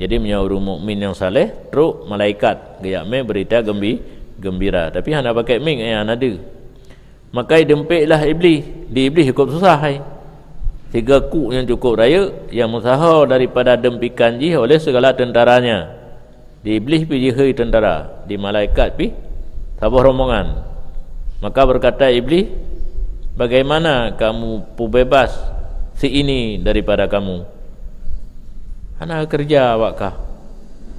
Jadi, meunyoe ureueng mukmin nyang saleh, trok malaikat geujak mé beurita geumbi-, geumbira. Tapi hana pakai mic, eh, hana deuh. Maka ideumpék lah Iblih. Di Iblih cukôp susah hai. Sigoe kuk nyang cukôp rayeuk, nyang meusaho daripada deumpikan jih oleh segala tentaranya. Di Iblih pih jihôi teuntara, di malaikat pih saboh rombongan. Maka berkata Iblih, "Bagaimana kamu peubeubaih si ini daripada kamu? Hana keureuja awak kah?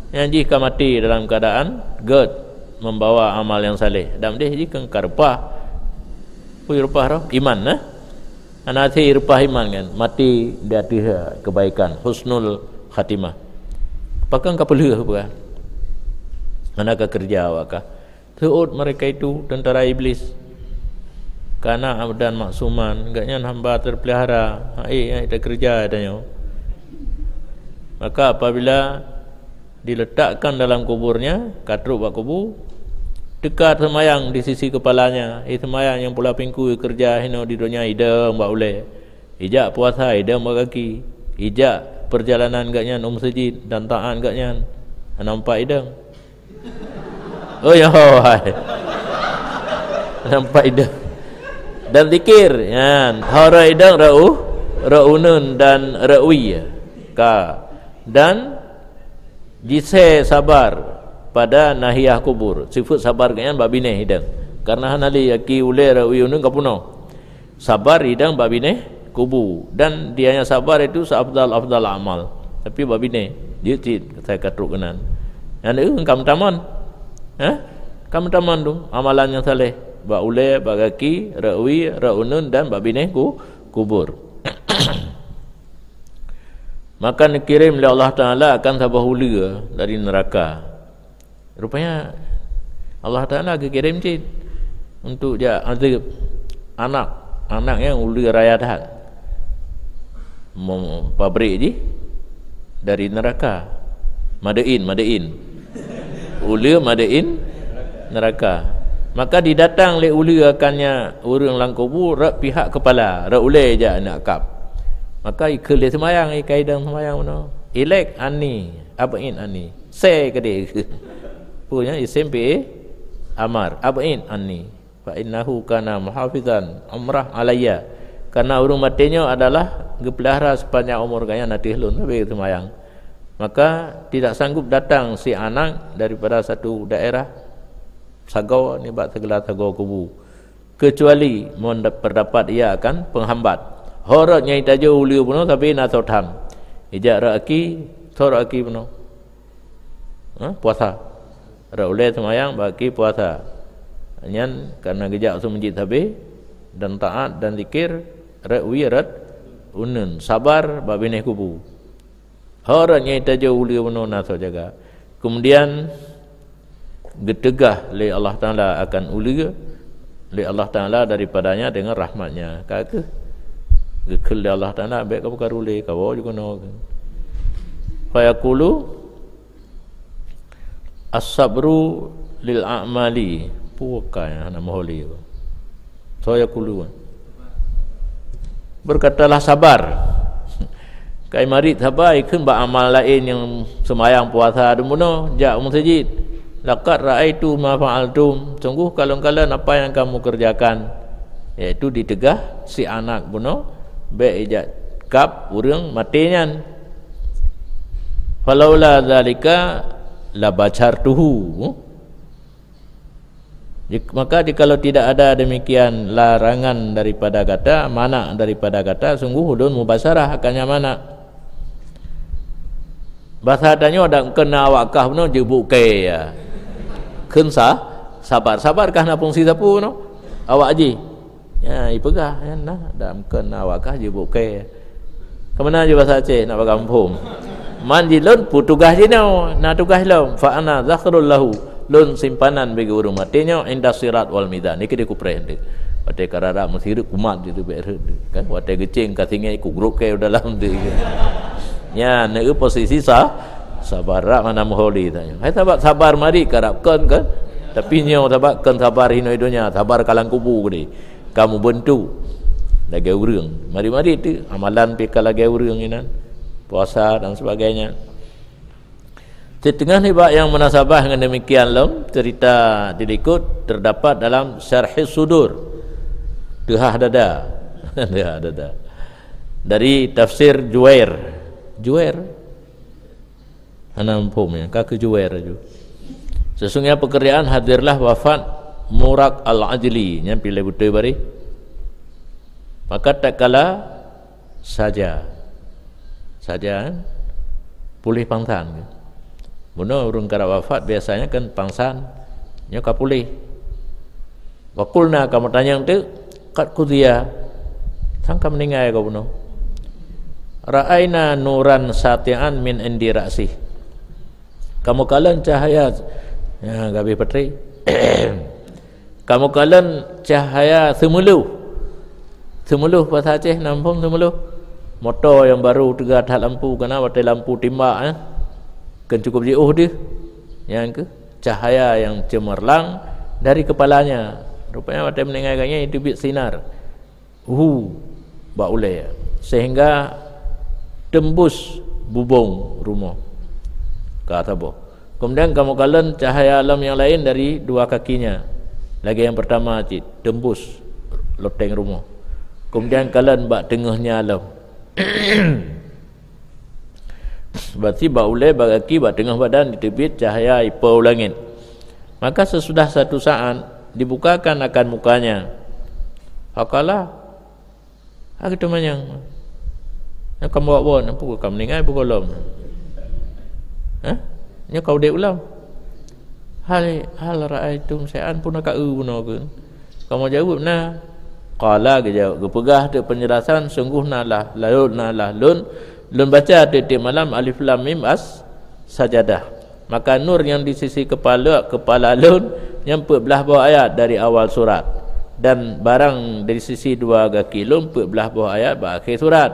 Nyang jih ka maté dalam keuadaan gèt membawa amal nyang saleh. Dan deh jih keu ka reupah." Peue reupah roh? Iman, nah? Hana até reupah iman kan, maté di ateueh keubaikan, husnul khatimah. Pakon ka peulheueh peue? Hana ka keureuja awak kah? Seuôt mereka itu tentara Iblis. Kana abdan maksuman, gobnyan hamba teupeulihara, hai, hai teukeureuja tanyoe. Maka apabila diletakkan dalam kuburnya, ka trok bak kubu, teuka seumayang di sisi keupalanya. Eh, seumayang nyang pula pingku keureuja hinoe di donya, idong bak ulèe. Ijak puasa, idong bak gaki. Ijak peurjalanan gobnyan u meuseujid dan taát gobnyan. Hana nampak idong. Oh, ya, hai. Hana nampak idong. Dan zikir, nyan. Hara idong ra'u, ra'unun dan ra'wi. Ka. Dan jisé sabar pada nahiyah kubur. Sifeuet sabar gobnyan bak binéh idong. Karena hana lé gaki, ulèe, ra'wi, unun ka peunoh. Sabar idong bak binéh kubu. Dan di hanya sabar itu seafdal-afdal amal. Tapi bak binéh, jeuet cit asai ka trok keunan. Nyan, eh, ka meutamon. Hah? Ka meutamon tu amalan nyang saleh. Bak ulèe, bak gaki, ra'wi, ra'unun dan bak binéh ku-, kubur. Maka neukirém lé Allah Taala akan saboh uleue dari neuraka. Rupanya, Allah Taala geukirém cit untuk jak azab anak, anak nyang uleue raya that. Mem-, pabrik jih dari neraka. Made in, made in. Uleue made in neraka. Maka didatang lé uleue akannya ureuëng lam kubu rot pihak kepala, rot ulée jak neukab. Maka ikheun lé seumayang, ikai dang seumayang bunoe. Ilek ani, ab'id ani. Sée keudeh. Peue nyan? Isim fi'il amar. Ab'id anni. Fa innahu kana muhafizan umrah alayya. Karena ureuëng maté nyoe adalah geupeulihara sepanjang umur gobnyan ateueh lôn, sabe seumayang. Maka tidak sanggup datang si anak daripada satu daerah sagoe nibak segala sagoe kubu, kecuali mon da-, pendapat ia akan penghambat. Ho rot nyang itajok uleue bunoe, tapi na soe tham. Ijak rot aki, soe rot aki bunoe. Ha, puasa. Rot ulée seumayang, bak aki puasa. Nyan karena geujak u meuseujid sabe dan taat dan zikir, rot wie rot uneuen, sabar bak binéh kubu. Ho rot nyang itajok uleue bunoe na soe jaga. Kemudian geuteugah lé Allah Taala akan uleue lé Allah Taala daripadanya dengan rahmat-Nya. Ka kheueh geukheun lé Allah Taala, bék kapeugah rot ulée, kawoe jikeunoe. Fayaqulu, "As-sabru lil a'mali." Peue ka nyang hana meuholi. Soe nyang kulu? Berkatalah sabar. Kai marit sabar, ikheun bak amal laén nyang seumayang puasa dum bunoe, jak u meuseujid. "Laqad ra'aitu ma fa'altum." Sungguh kalon-kalon apa yang kamu kerjakan, yaitu diteugah si anak bunoe, bék ijak kab ureuëng maté nyan. "Falaula dzalika labashartuhu." Jik-, maka jikalau tidak ada demikian larangan daripada gata, mana daripada gata, sungguh ulôn mubasyarah akan nyang mana. Basa tanyoe dak keu na awak kah bunoe jeuet bukée, ya. Kheun sa, sabar, sabar kah na fungsi sapeue bunoe? Awak jih. Ya, ipeugah, ya, nah, dak keu na awak kah jeuet bukée. Keu meunan jih basa Aceh nak peugah muphom. Man jih lôn peue tugaih jinoe, na tugaih lom. Fa ana zakhrul lahu, lôn simpanan bagi ureuëng maté nyoe inda sirat wal mizan. Niki dikupreh tu. Watée ka rara meusireuk kumat di teubiet rhot tu. Kan watée geuceng ka singai kugrok kée u dalam tu. Nyan neu posisi sa, sabar rak mana meuholi tanya. Hai sabar, sabar mari karab kon kan. Tapi nyoe sabar kon sabar hinoe donya, sabar kalang kubu gede. Kamu bantu lagée ureuëng. Mari-mari tu amalan pih ka lagée ureuëng inan. Puasa dan sebagainya. Teungoh nibak nyang munasabah ngon demikian lom, cerita dilikot terdapat dalam Syarhis Sudur. Teuhah dada. Teuhah dada. Dari tafsir Juwair. Juwair. Hana muphom ya, ka keu Juwair laju. Sesungguhnya pekerjaan hadirlah wafat Murak Al-Ajli, nyan piléh beutôi bari. Maka tatkala saja, saja kan, puléh pangsan. Bunoe ureuëng karab wafat biasanya kan pangsan, nyoe ka puléh. Wa qulna, kamoe tanyong teuk, qad qudiya, sang ka meuninggai gob bunoe. Ra'aina nuran sati'an min indi ra'sih. Kamoe kalon cahya, ya, gabeh patri. Kamoe kalon cahya seumeuleuh. Seumeuleuh basa Aceh na muphom seumeuleuh. Moto nyang baru teuga that lampu, kana watée lampu timbak, eh. Kan cukup jiôh deuh. Nyang keuh cahaya nyang cemerlang dari kepalanya. Rupanya watée meuninggai gobnyan iteubiet sinar. Hu, bak ulée, sehingga tembus bubong rumoh ka saboh. Kemudian kamoe kalon cahaya lom nyang laén dari dua kakinya. Lagée nyang pertama cit tembus loteng rumoh. Kemudian kalon bak teungohnya lom. Berarti bak ulée, bak gaki, bak teungoh badan jiteubiet cahya ipo u langét. Maka sesudah satu saat dibukakan akan mukanya. Faqala, "Hana teumanyong. Nyoe ka muwak-won, peue ka meuninggai peue gohlom? Hah? Nyoe ka udeb ulom? Hal, hal ra'aitum syai'an, peue na ka eu bunoe keuh?" Kamoe jaweueb na. Qala, geujaweueb, geupeugah teuk peunjelasan, sungguh na lah, laôt na lah lôn, lôn baca tieb-tieb malam Alif Lam Mim As Sajadah. Maka nur nyang di sisi keupala, keupala lôn nyan peuet blaih boh ayat dari awal surat, dan barang di sisi dua gaki lôn peuet blaih boh ayat bak akhé surat.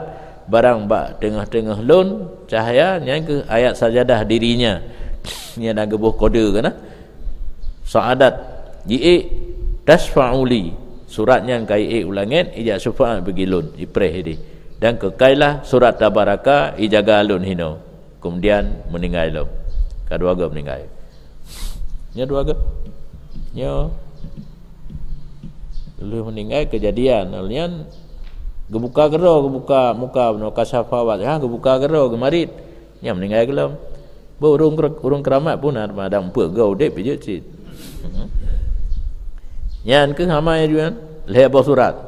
Barang bak teungoh-teungoh lôn cahya, nyan keuh ayat sajadah dirinya. Nyan na geuboh kode keunan. Sa'adat, jiék, tasfa'u li, surat nyan ka iék u langét, ijak syufaat bagi lôn, ipreh idéh. Dan keukailah surat Tabaraka ijaga lôn hinoe. Kemudian meuninggai lom. Ka dua goe meuninggai. Nyoe dua goe. Nyoe lheueh meuninggai keujadian. Lalu nyan geubuka keudroe, geubuka muka bunoe, kasyafa wajhah, geubuka keudroe, geumarit. Nyan meuninggai keulom. Beu ureuëng, ureuëng keuramat pun ada, ada empat goe udeb jeuet cit. Nyan keuh hama nyan lhée boh surat.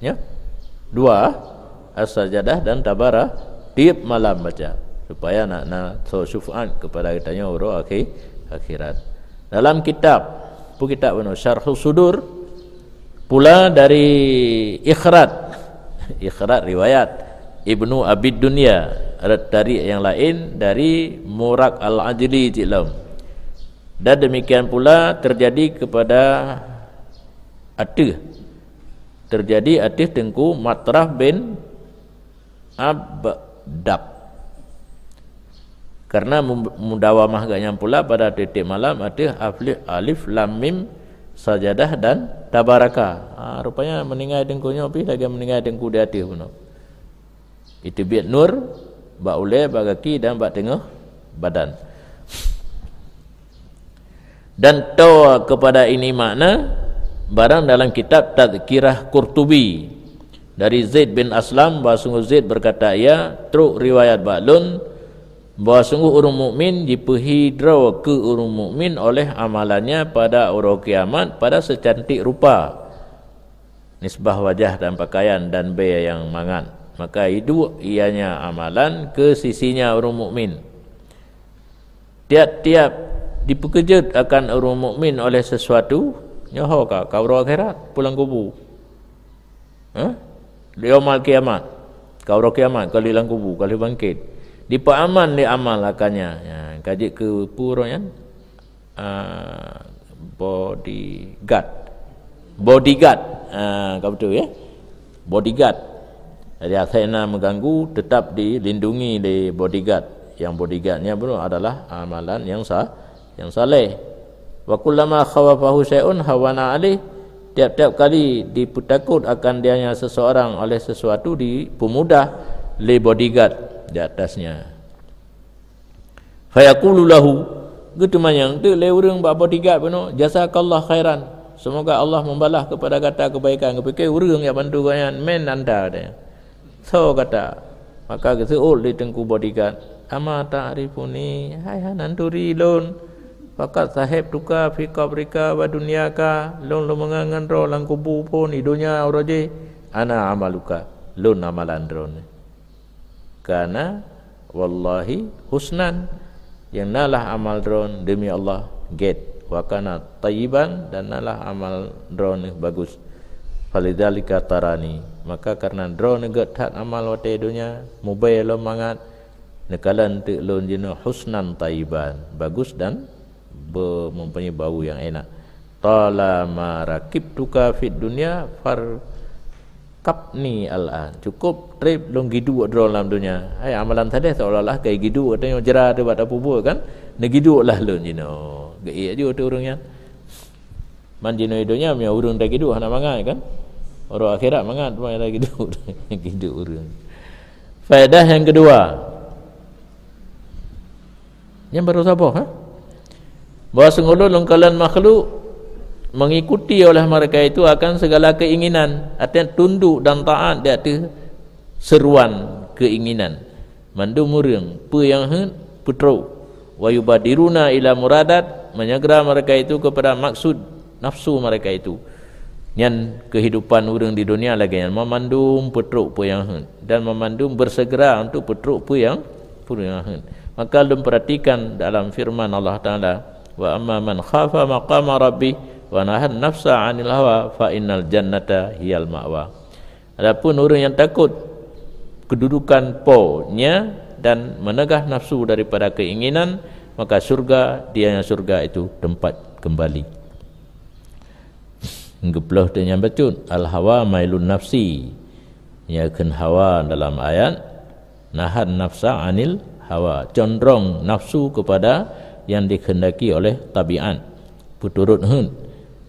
Ya. Dua, As-Sajadah dan Tabaraka tiep malam baca, supaya nak na soe syufaat kepada geutanyoe uroe akhé-, akhirat. Dalam kitab, peue kitab bunoe? Syarhus Sudur, pula dari Ikhraj. Ikhraj riwayat Ibnu Abid Dunya, dari yang lain dari Muraq Al-Ajli cit lom. Dan demikian pula terjadi kepada ateueh, terjadi ateueh Teungku Matraf bin Abdab. Karena mu-, mudawamah geuh nyan pula pada tiep-tiep malam ateueh afli-, alif lam mim, sajadah dan tabaraka. Ha, rupanya meuninggai teungku nyoe pih lagée meuninggai teungku di ateueh bunoe. Iteubiet nur bak ulée, bak gaki dan bak teungoh badan. Dan to kepada ini makna barang dalam kitab Tazkirah Qurtubi dari Zaid bin Aslam, bahwa sungguh Zaid berkata, ia trok riwayat bak lôn, bahwa sungguh ureuëng mukmin jipeuhi droe keu ureuëng mukmin oleh amalannya pada uroe kiamat pada seucantik rupa, nisbah wajah dan pakaian dan bée nyang mangat. Maka iduek ianya amalan keu sisinya ureuëng mukmin. Tiap-tiap dipeukeujot akan ureuëng mukmin oleh sesuatu, nyoe ho ka, ka uroe akhirat, pulang kubu. Ha? Di yaumul kiamat, ka uroe kiamat, ka lheueh lam kubu, ka lheueh bangkét. Dipeuaman lé amal akannya. Ya, ka jeuet keu peue uroe nyan? Ah, bodyguard. Bodyguard. Ah, ka beutôi, ya? Bodyguard. Jadi, asai na meuganggu, tetap dilindungi lé bodyguard. Yang bodyguard nyan pun adalah amalan yang sa-, yang saleh. Wa kullama khawafahu syai'un hawana alaih. Tiap-tiap kali dipeutakot akan dianya seseorang oleh sesuatu, dipeumudah lé bodyguard di atasnya. Fayaqulu lahu, geuteumanyong teuk lé ureuëng bak bodyguard bunoe, "Jazakallah khairan, semoga Allah membalas kepada gata kebaikan." Geupike ureuëng nyang bantu gobnyan, men anda deh. Soe gata? Maka geuseuôt lé teungku bodyguard, "Ama ta'rifuni, hai hana turi lôn? Faqad sahibtuka fi qabrika wa dunyaka, lôn leumeungan ngon droe lam kubu phon, di donya uroe jih, ana amaluka, lôn amalan droeneuh." Kana wallahi husnan, nyang nalah amal droen demi Allah gét, wa kana thayyiban, dan nalah amal droen bagus. Falidzalika tarani, maka karena droen gét that amal watée donya, mubée lom mangat, neukalon teuk lôn jinoe husnan thayyiban, bagus dan be-, mempunyai bau yang enak. Talama rakibtuka fid dunya farkabni al-an. Cukup treb lôn giduek droe lam donya. Hai amalan saleh seolah-olah kai giduek tanyoe jra teuh bak tapeubuet kan? Neugiduek lah lôn jinoe. Geuék ju teuh ureuëng nyan. Man jinoe donya meunyoe ureuëng tagiduek hana mangat kan? Uroe akhirat mangat teuma tagiduek. Giduek ureuëng. Faedah yang kedua. Nyang baru saboh, ha? Bahwa sungguh lôn lôn kalon makhluk mengikuti oleh mereka itu akan segala keinginan, artinya tunduk dan taat di ateueh seruan keinginan. Mandum ureuëng, peue nyang heuet, peutrok. Wa yubadiruna ila muradat, menyegera mereka itu kepada maksud nafsu mereka itu. Nyan kehidupan ureuëng di dunia lagée nyan, mamandum peutrok peue nyang heuet dan mamandum bersegera untuk peutrok peue nyang, peue nyang heuet. Maka lôn perhatikan dalam firman Allah Taala, "Wa amma man khafa maqama rabbih wa nahan nafsa 'anil hawa fa innal jannata hiyal ma'wa." Adapun ureuëng nyang takot kedudukan Po nya dan meunegah nafsu daripada keinginan, Maka syurga, dianya syurga itu tempat kembali. Geuploh teuh nyan bacut, al-hawa mailun nafsi. Nyang kheun hawa dalam ayat, nahan nafsa anil hawa, condrong nafsu kepada yang dikhendaki oleh tabiat, peuturot heuet.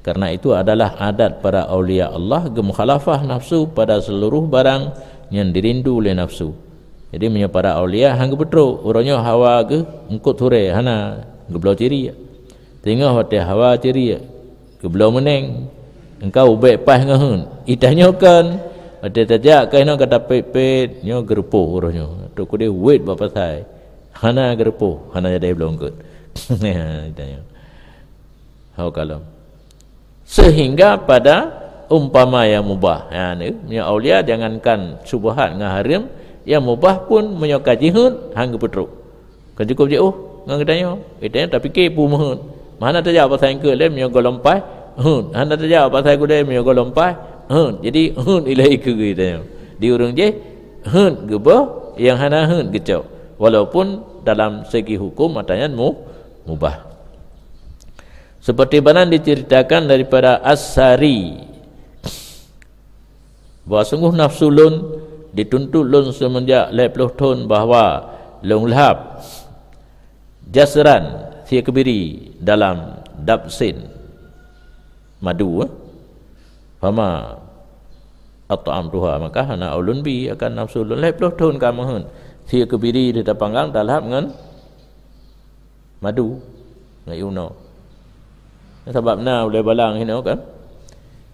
Karena itu adalah adat para aulia Allah geumukhalafah nafsu pada seluruh barang nyang dirindu lé nafsu. Jadi meunyoe para aulia han geupeutrok, uroe nyoe hawa geuh eungkot huré, hana, geubloe ciri. Teungoh watée hawa ciri, geubloe meuneng, engkau ubek paih ngon heuet. Itanyoe kon, watée tajak ka inoe ka tapet-pet, nyoe geureupôh uroe nyoe. Trok keudeh wet bak pasai. Hana geureupôh, hana jadi bloe eungkot. Itanyoe. Hau kalon. Sehingga pada umpama yang mubah. Ha, ni, meunyoe aulia jangankan syubhat ngon hareuem, yang mubah pun meunyoe ka jiheuet, han geupeutrok. Kon cukup jiôh ngon geutanyoe. Geutanyoe tapike peue meuheuet. Hana tajak pasai eungkot lé meunyoe goh lom paih heuet. Hana tajak pasai keudeh meunyoe goh lom paih heuet. Jadi heuet ilée ikeue geutanyoe. Di ureuëng jih heuet geuboh, nyang hana heuet geucok. Walaupun dalam segi hukum mata nyan mu-, mubah. Seperti bana diceritakan daripada As-Sari, bahwa sungguh nafsu lôn dituntut lôn semenjak lhée ploh thon bahwa lôn lhab jasran sie keubiri dalam dabsin madu, eh? Fama at'amtuha, maka hana ulôn bi akan nafsu lôn. Lhée ploh thon ka meuheuet sie keubiri di tapanggang talhab ngon madu ngon ié unoe. Sabab na ulée balang hinoe kan.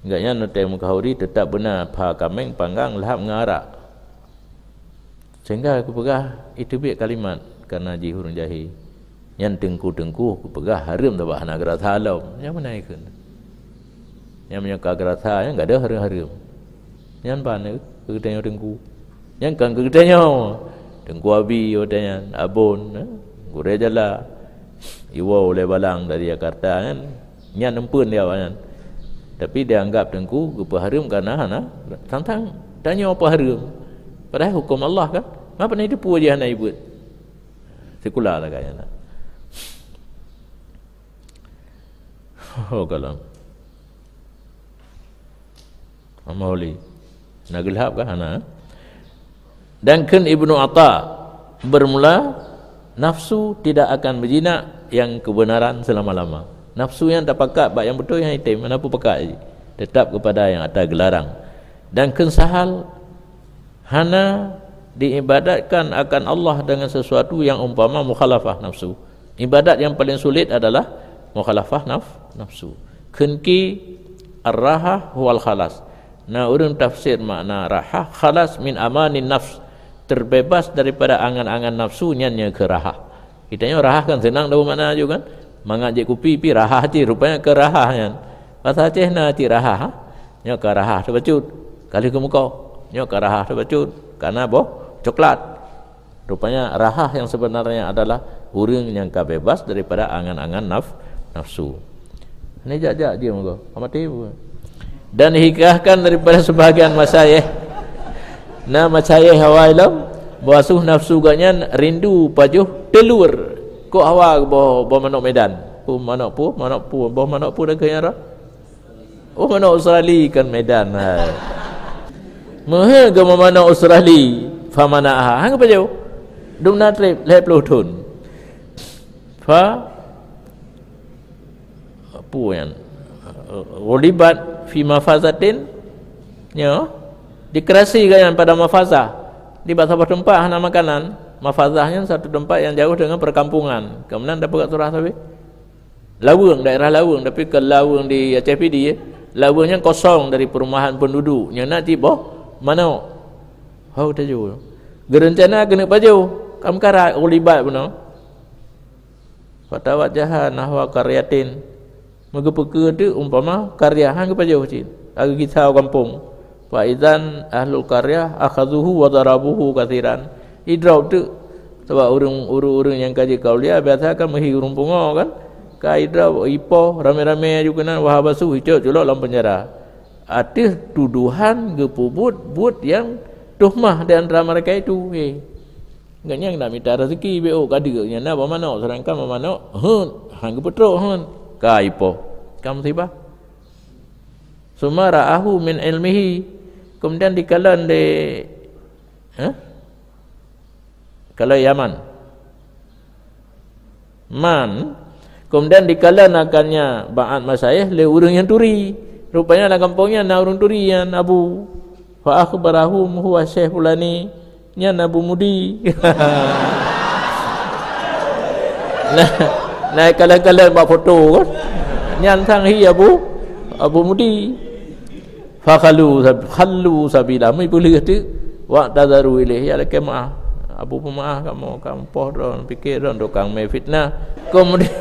Gobnyan watée meukauri teutab beuna pha kaméng panggang lhab ngon arak. Sehingga geupeugah iteubiet kalimat, karena jih ureuëng jahé. Nyan teungku-teungku geupeugah hareuem sabab hana geurasa lom. Nyang meunan ikheun. Nyang meunyoe ka geurasa, nyan gadôh hareuem-hareuem. Nyan ban keu geutanyoe teungku. Nyan kan keu geutanyoe. Teungku Abi watée nyan, Abon, eh, gurée jala. Iwoe ulée balang dari Jakarta nyan, nyan eumpeuen di awaknyan. Tapi dianggap teungku geupeuhareuem kareuna hana, tang-tang tanyoe peuhareuem. Padahai huköm Allah kan. Mapa na jiteupeue jih hana jibeuet. Sikula lagée nyan. Oh, kalau. Amoh lé. Na geulhab kah? Hana. Dan kheun Ibnu Atha, bermula nafsu tidak akan berjinak yang kebenaran selama-lama. Nafsu nyang tapakat bak nyang beutôi hana item, hana peue pakat jih. Tetap kepada nyang ata geularang. Dan kheun Sahal, hana diibadatkan akan Allah dengan sesuatu yang umpama mukhalafah nafsu. Ibadat yang paling sulit adalah mukhalafah naf-, nafsu. Kheun ki ar-rahah huwal khalas. Na ureuëng tafsir makna rahah, khalas min amanin nafs, terbebas daripada angan-angan nafsu nyan nyang keu rahah. Geutanyoe rahah kan seunang tahu makna aju kan? Mangat jép kupi pi rahah cit, rupanya keu rahah nyan. Basa Aceh na cit rahah, ha? Nyoe ka rahah teubacut, ka lheueh geumeukoh. Nyoe ka rahah teubacut, ka na boh coklat. Rupanya rahah yang sebenarnya adalah ureuëng nyang ka bebas daripada angan-angan naf-, nafsu. Ni jak-jak dia muka, ka maté pun. Dan dihikayahkan daripada sebahagian masyayikh. Na masyayikh awai lom, bahwa suh nafsu gobnyan rindu pajoh teulur. Kok hawa boh, boh manok Medan. Pu manok pu, manok pu, boh manok pu dah keu nyang roh. Oh, manok Australia kan Medan hai. Meuhe geuh manok Australia, famana aha. Hang pajoh. Dum na treb lhée ploh thon. Fa Apa nyan? Ghulibat fi mafazatin. Ya. Dikerasi gobnyan pada mafazah. Di bak saboh teumpat hana makanan. Mafazah nyan satu teumpat yang jauh dengan perkampungan. Kemudian dapat surah sabe. Laweueng, daerah Laweueng, tapi ke Laweueng di Aceh Pidie, ya. Laweueng nyan kosong dari perumahan penduduk. Nyan na cit boh manok. Hau taju. Geurencana keuneuk pajoh. Kam karat ghulibat bunoe. Fatawajjaha nahwa qaryatin. Meugeupeukeue teuk umpama karya, han geupajoh cit. Ka geugisa u gampông. Fa idzan ahlul qaryah akhadzuhu wa darabuhu katsiran. Idrop teuk. Sabab ureuëng, ureuëng-ureuëng nyang ka jeuet keu aulia biasa kan meuhi ureuëng pungo kan. Ka idrop, ipoh ramé-ramé aju keunan, wa habasuhu, icok culok lam penjara. Ateueh tuduhan geupeubuet buet nyang tuhmah di antara mereka itu. Eh. Gobnyan nak mita rezeki, beu ka deuk nyan na bak manok, sedangkan bak manok heuet, han geupeutrok heuet, ka ipoh. Ka musibah. Summa ra'ahu min ilmihi, kemudian dikalon lé, eh? Kalau Yaman. Man, kemudian dikalon akannya ba'at masyayikh lé ureuëng nyang turi. Rupanya lam gampông nyan na ureuëng turi nyan Abu. Fa akhbarahum huwa Syekh Fulani, nyan Abu Mudi. Nah, nah, kalon-kalon bak foto kan. Nyan sang hi Abu, Abu Mudi. Fakhalu sab-, khallu sabila, meupeuleueh teuk, wa'tazaru ilaih, ya lakée meu'ah. Abu peumaah kamoe, kamoe poh droe, pikée droe tukang mé fitnah. Kemudian,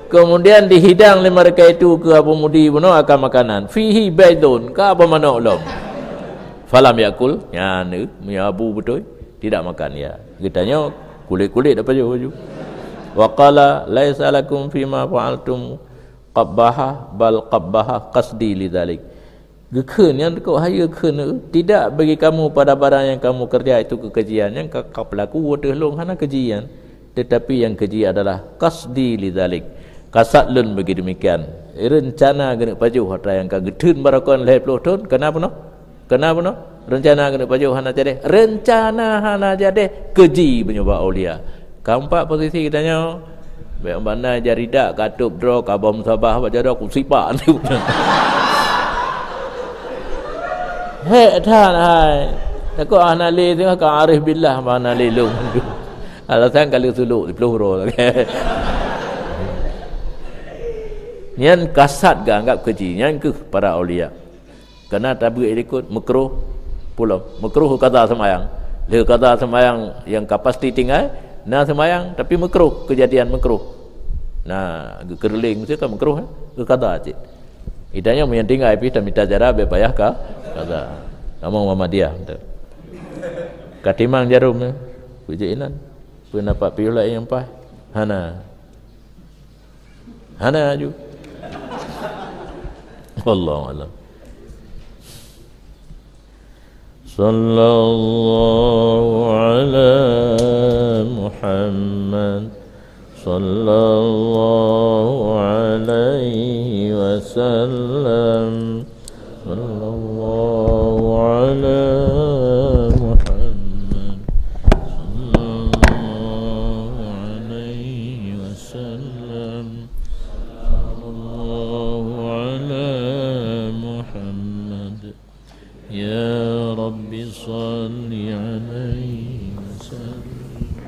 kemudian dihidang lé mereka itu keu Abu Mudi bunoe akan makanan. Fihi baidun, ka bak manok lom. Falam yakul, nyan, eh, meunyoe Abu beutôi, tidak makan ya. Geutanyoe kulét-kulét dak pajoh baju. Wa qala, "Laisa lakum fima fa'altum qabbaha, bal qabbaha qasdi lidzalik." Geukheun nyan kok hai geukheun, tidak bagi kamu pada barang yang kamu kerja itu kekejian, nyang ka, ka peulaku watée lôn hana keji nyan, tetapi yang keji adalah qasdi lidzalik. Kasat lôn bagi demikian. Rencana geuneuk pajoh atra nyang ka geutheun baroekon lhée ploh thon, keunan bunoe? Keunan bunoe? Rencana geuneuk pajoh hana jadeh. Rencana hana jadeh, keji meunyoe bak aulia. Keumpat posisi geutanyoe, bék banda jaridak ka tôb droe, ka boh musabah bak jaroe, kusipak. Hék that hai. Takot hana lé teuh ka arif billah, hana lé lôn. Alasan ka lheueh sulok siplôh droe. Nyan kasat geuanggab keji, nyan keuh para aulia. Kana tabeuet likot, makruh pulang. Makruh qadha seumayang. Lheueh qadha seumayang nyang ka pasti tinggai, na seumayang, tapi makruh, keujadian makruh. Na, geukeureuléng, meusti ka makruh, eh? Geuqadha cit. Geutanyoe meunyoe tinggai pih tamita cara bék payah ka qadha. Kamoe Muhammadiyah, beutôi. Ka timang jarom, eh? Peue jeuet inan? Peue na pat piôh laén nyang paih? Hana. Hana aju. Wallahu a'lam. Sallallahu ala Muhammad. Sallallahu